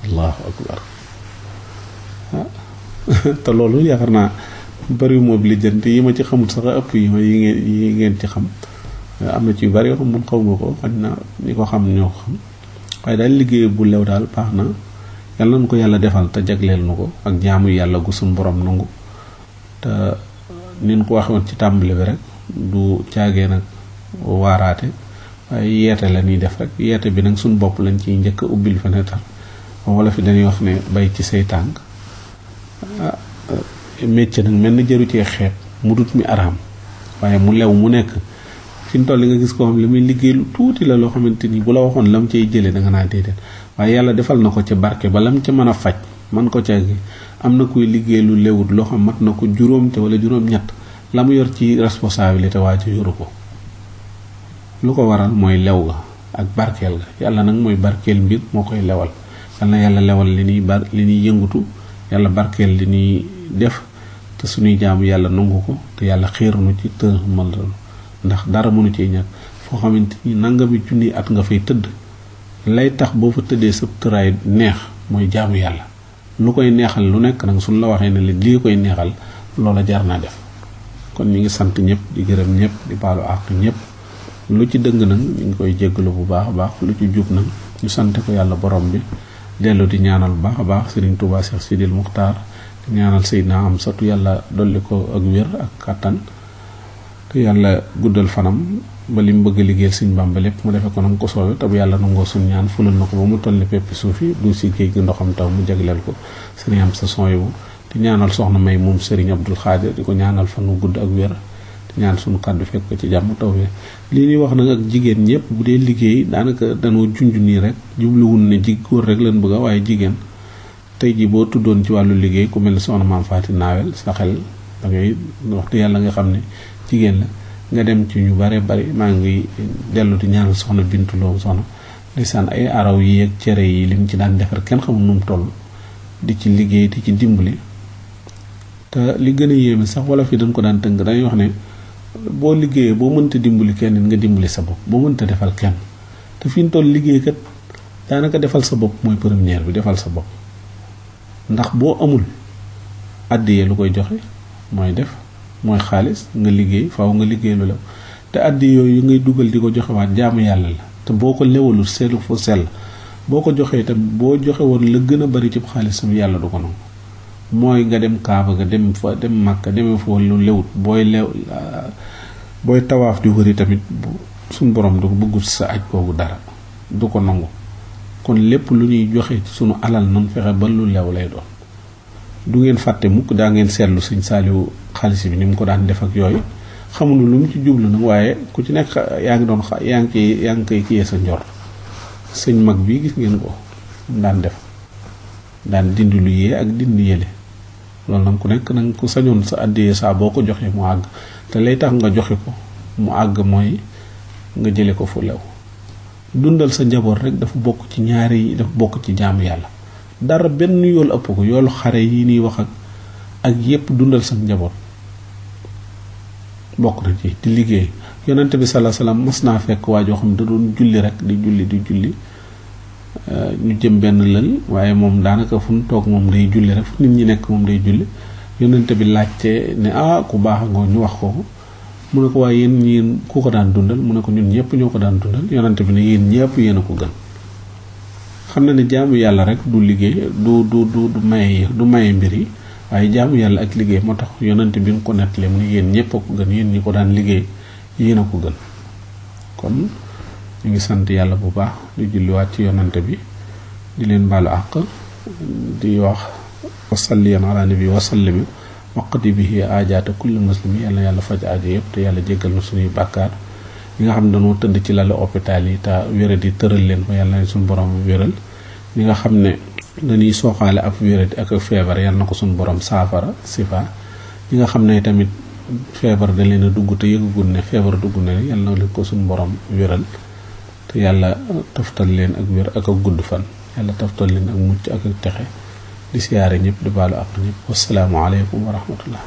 allahu akbar te loolu yaakaar naa bari moom lijjanti yi ma ci xamul sax ëpp yi ngeen ci xam am na ci yu bari yoo xam mun xaw ma ko xañ na ñi ko xam ñoo ko xam waaye daal liggéey bu lew daal baax na yàlla nañu ko yàlla defal te jagleel nu ko ak jaamu yàlla gu suñ borom nangu te nin ko waxoon ci tàmbali bi rek du caagee nag waaraate waaye yeete la ñuy def rek yeete bi nag suñ bopp lañ ciy njëkk a ubbil fenêtre wala fi dañuy wax ne bay ci say tànk métier nag mel na jëru cee xeeb mu dut mi araam waaye mu lew mu nekk fi mu toll li nga gis ko xam li muy liggéey lu tuuti la loo xamante ni bu la waxoon lam cay jëlee da nga naa déedéet waaye yàlla defal na ko ca barke ba lam ca mën a faj man ko ca gi am na kuy liggéey lu lewut loo xam mat na ko juróom te wala juróom-ñett la mu yor ci responsabilité waa ci yoru ko lu ko waral mooy lew ga ak barkeel ga yàlla nag mooy barkeel mbir moo koy lewal yal na yàlla lewal li ñuy yëngutu yàlla barkeel li ñuy def te suñuy jaamu yàlla nangu ko te yàlla xiirunu ci të mal ndax dara mënu ci ñàkk foo xamante ni nangami junni at nga fay tëdd lay tax boo fa tëddee sa tëraay neex mooy jaamu yàlla lu koy neexal lu nekk nag suñ la waxee ne lii koy neexal loola jar naa def kon ñu ngi sant ñëpp di gërëm ñëpp di baalu àq ñëpp lu ci dëng nag ñu ngi koy jéggalu bu baax a baax lu ci jub nag ñu sante ko yàlla borom bi dellu di ñaanal bu baax a baax Serigne Touba Cheikh Sidil Muxtaar di ñaanal Seydina am satu yàlla dolli ko ak wér ak kàttan te yàlla guddal fanam ba li mu bëgg a liggéeyal Sëñ Bàmba lépp mu defe ko nam ko soobee te bu yàlla nangoo suñ ñaan fulal na ko ba mu toll ni peppi suuf yi du si géej gi ndoxam taw mu jagleel ko Serigne am sa son yiwu di ñaanal soxna May moom Serigne Abdul Xaadir di ko ñaanal fan wu gudd ak wér di ñaan suñu kàddu fekk ko ci jàmm taw lii ñuy wax nag ak jigéen ñëpp bu dee liggéey daanaka danoo junj nii rek jubluwul ne góor rek lañ bëgg waaye jigéen tey ji boo tuddoon ci wàllu liggéey ku mel ne soxna Maam Faati Naawel sa xel da ngay waxtu yàlla nga xam ne jigéen la nga dem ci ñu bare bari maa ngi dellu di ñaanal soxna Bintu Lo soxna ndeysaan ay araw yi ak cere yi lim ci daan defar kenn xamul nu mu toll di ci liggéey di ci dimbali te li gën a yéeme sax wala fi dañ ko daan tënk dañuy wax ne boo liggéeyee boo mënta dimbali kenn nga dimbali sa bopp boo mënta defal kenn te fi ñu toll liggéey kat daanaka defal sa bopp mooy première bi defal sa bopp ndax boo amul àddiyee lu koy joxe mooy def mooy xaalis nga liggéey faaw nga liggéey lu lew te àddi yooyu ngay dugal di ko joxewaat jaamu yàlla la te boo ko lewalul seelu fu sell boo ko joxee itam boo joxe woon la gën a bari ci xaalisam yàlla du ko nangu mooy nga dem Kaaba nga dem fa dem Makka demee fa lu lewut booy tawaaf di wëri tamit suñ borom du ko bëggul sa aj koogu dara du ko nangu kon lépp lu ñuy joxe ci sunu alal nan fexe ba lu lew lay doon du ngeen fàtte mukk daa ngeen seetlu Sëñ Saaliwu xaalis bi ni mu ko daan def ak yooyu xamuñu lu mu ci jublu nag waaye ku ci nekk yaa ngi koy kiyee sa njort sëñ mag bi gis ngeen ko daan def daan dindi lu yee ak dindi yële loolu nag ku nekk nag ku sañoon sa àddiyee saa boo ko joxee mu àgg te lay tax nga joxe ko mu àgg mooy nga jële ko fu lew dundal sa njaboot rek dafa bokk ci ñaari yi dafa bokk ci jaamu yàlla dara benn yool ëpp ko yoolu xare yi nii wax ak yépp dundal sa njaboot bokk na ci di liggéey yonente bi sallallahu alayhi wasallam mas naa fekk waa joo xam da doon julli rek di julli ñu jëm benn lël waaye moom daanaka fu mu toog moom day julli rek fu nit ñi nekk moom day julli yonente bi laajte ne ku baax nga ñu wax ko mu ne ko waaye yéen ñi ku ko daan dundal mu ne ko ñun ñëpp ñoo ko daan dundal. yonante bi ne yéen ñëpp yéen a ko gën. xam na ne jaamu yàlla rek du liggéey du maye mbir yi waaye jaamu yàlla ak liggéey moo tax yonante bi nga ko nettalee mu ne yéen ñëpp a ko gën, yéen ñi ko daan liggéey yéen a ko gën. kon ñu ngi sant yàlla bu baax di julliwaat ci yonante bi di leen baalu àq di wax wasalliyan ala nabi wasallimi waqti bihi aajaata kulli muslimi yàlla faj aajo yëpp te yàlla jéggal na suñuy bàkkaar ñi nga xam ne dañoo tëdd ci lalu hôpital yi te wéradi tëral leen fa yàlla na suñu borom wéral ñi nga xam ne dañuy sooxaale ak wéradi ak feebar yàlla na ko suñu borom saafara sifa ñi nga xam ne tamit feebar da leen a dugg te yëgagul ne feebar dugg na yàlla na leen ko suñu borom wéral te yàlla toftal leen ak wér ak gudd fan yàlla toftal leen ak mucc ak texe di siyaare ñëpp di baalu ak ñëpp wassalaamu aleykum wa rahmatullah